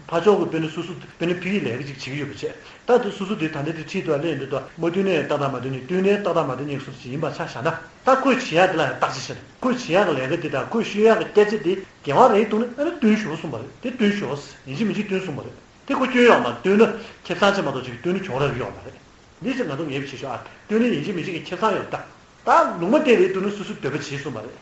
ཕར་ཕྱོགས་ཀྱི་དཔེར་ན་སོ་སོ་དཔེར་ན་ཕ་གིའི་ལས་ཀ་ཅིག་བྱེད་ཀྱི་ཡོད་པ་བྱས། ད་དེ་སོ་སོ་དེ་ད་ལྟ་དེ་ཁྲིད་དུ་སླེབས་འདུག་ད་མ་བསྟུན་ནའི་ཏག་ཏག་མ་བསྟུན་ནའི་བསྟུན་ནའི་ཏག་ཏག་མ་བསྟུན་ནའི་སོ་སོ་ཅིག་ཡིན་པ་ཆ་བཞག་ན། ད་ཁོས་བྱེད་ཡག་དེ་ལ་ཡང་བརྟག་དཔྱད་བྱས་ན། ཁོས་བྱེད་ཡག་གི་ལས་ཀ་དེ་དང་ཁོས་ཤོད་ཡག་གི་སྐད་ཆ་དེ་དགེ་བ་རེ་བཏོན་ནས་ཨ་ནི་བསྟུན་ཤོག་གསུངས་པ་རེད། དེ་བསྟུན་ཤོག་ཡིན་གཅིག་མིན་གཅིག་བསྟུན་གསུངས་པ་རེད། དེ་ཁོ་སྐྱོན་ཡོད་མ་རེད། བསྟུན་ན་ཁེ་བཟང་ཆེ་མ་གཏོགས་ཅིག་བསྟུན་ན་གྱོང་རག་གི་ཡོད་མ་རེད། འདི་ཅིག་ང་ཚོ་ངེས་པ་བྱེད་ཤོག་ཨ། བསྟུན་ན་ཡིན་གཅིག་མིན་གཅིག་གི་ཁེ་བཟང་ཡོད་ད། ད་ལུང་མ་བསྟན་པའི་དུས་ན་སོ་སོའི་འདོད་པ་བྱེད་གསུངས་པ་རེད།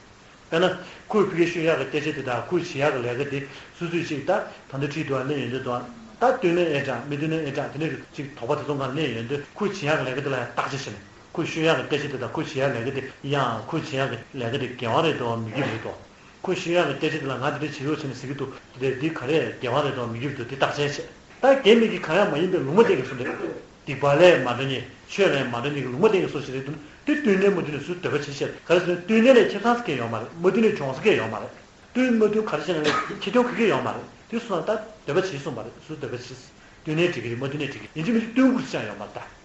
དཔེར་ན། ཁོས་ཕ་གིར་ཤོད་ཡག་གི་སྐད་ཆ་དེ་དང་ཁོས་བྱེད་ཡག་གི་ལས་ཀ་དེ་སོ་སོས་ཅིག་ད་ད་འདི་ཁྲིད་འདུག་ཨ། ལེན་ཡོང་འདོད་འདུག་ཨ། ད་བསྟུན་ན་ཨེ་དྲག་མི་བསྟུན་ན་ཨེ་དྲག་དེ་འདྲ་ཅིག་དོགས་པ་དེ་ཚོ་ང་ལེན་ཡོང་དུས། ཁོས་བྱེད་ཡག་གི་ལས་ཀ་དེ་ལ་ཡང་བརྟག་དཔྱད་བྱས་ནས། ཁོས་ཤོད་ཡག་གི་སྐད་ཆ་དེ་དང་ཁོས་བྱེད་ཡག་ལས་ཀ་དེ་ཡང་ཁོས་བྱེད་ཡག་གི་ལས་ཀ་དེ་དགེ་བ་རེད་འདུག་མི་དགེ་བ་རེད་འདུག་ཁོས་ཤོད་ཡག་གི་སྐད་ཆ་དེ་ལ་ང་དེ་འདྲ་བྱེད་རོགས་བྱས་ནས་ཟེར་གྱི་འདུག་དེ་འདི་ག་རེ་དགེ་བ་རེད་འདུག་མི་དགེ་བ་རེད་འདུག་དེ་བརྟག་དཔྱད་བྱས། ད་དགེ་མི་དགེ་གང་ཡང་མ་ཡིན་པའི་ལུང་མ་བསྟན་གྱི་བཟོ་འདྲ། སྡིག་པ་ལས་མ་འདྲ་ནི་ཆོས་ལས་མ་འདྲ་ནི་གི་ལུང་མ་བསྟན་གྱི་བཟོ་ཞིག་རེད་འདུག་དེ་བསྟུན་ནས་མ་བསྟུན་ནས་སུས་འདོད་པ་བྱེད་ཤེས། ག་རེ་ཟེར་ན་བསྟུན་ནས་ལས་ཁེ་བཟང་ཟེར་མཁན་ཡོད་མ་རེད། མ་བསྟུན་ནས་གྱོང་ཟེར་མཁན་ཡོད་མ་རེད། བསྟུན་མ་བསྟུན་ག་རེ་བྱས་ན་ལས་ཁེ་གྱོང་ག་གེ་ཡོད་མ་རེད། དེ་སོང་ན་ད་འདོད་པ་བྱེད་གསུངས་པ་རེད། སུས་འདོད་པ་བྱེད། བསྟུན་ནས་འགྲིག་གི་རེད། མ་བསྟུན་ནས་འགྲིག་གི་ཡིན་གཅིག་མིན་གཅིག་བསྟུན་དགོས་ཀྱང་ཡོད་མ་རེད་ད།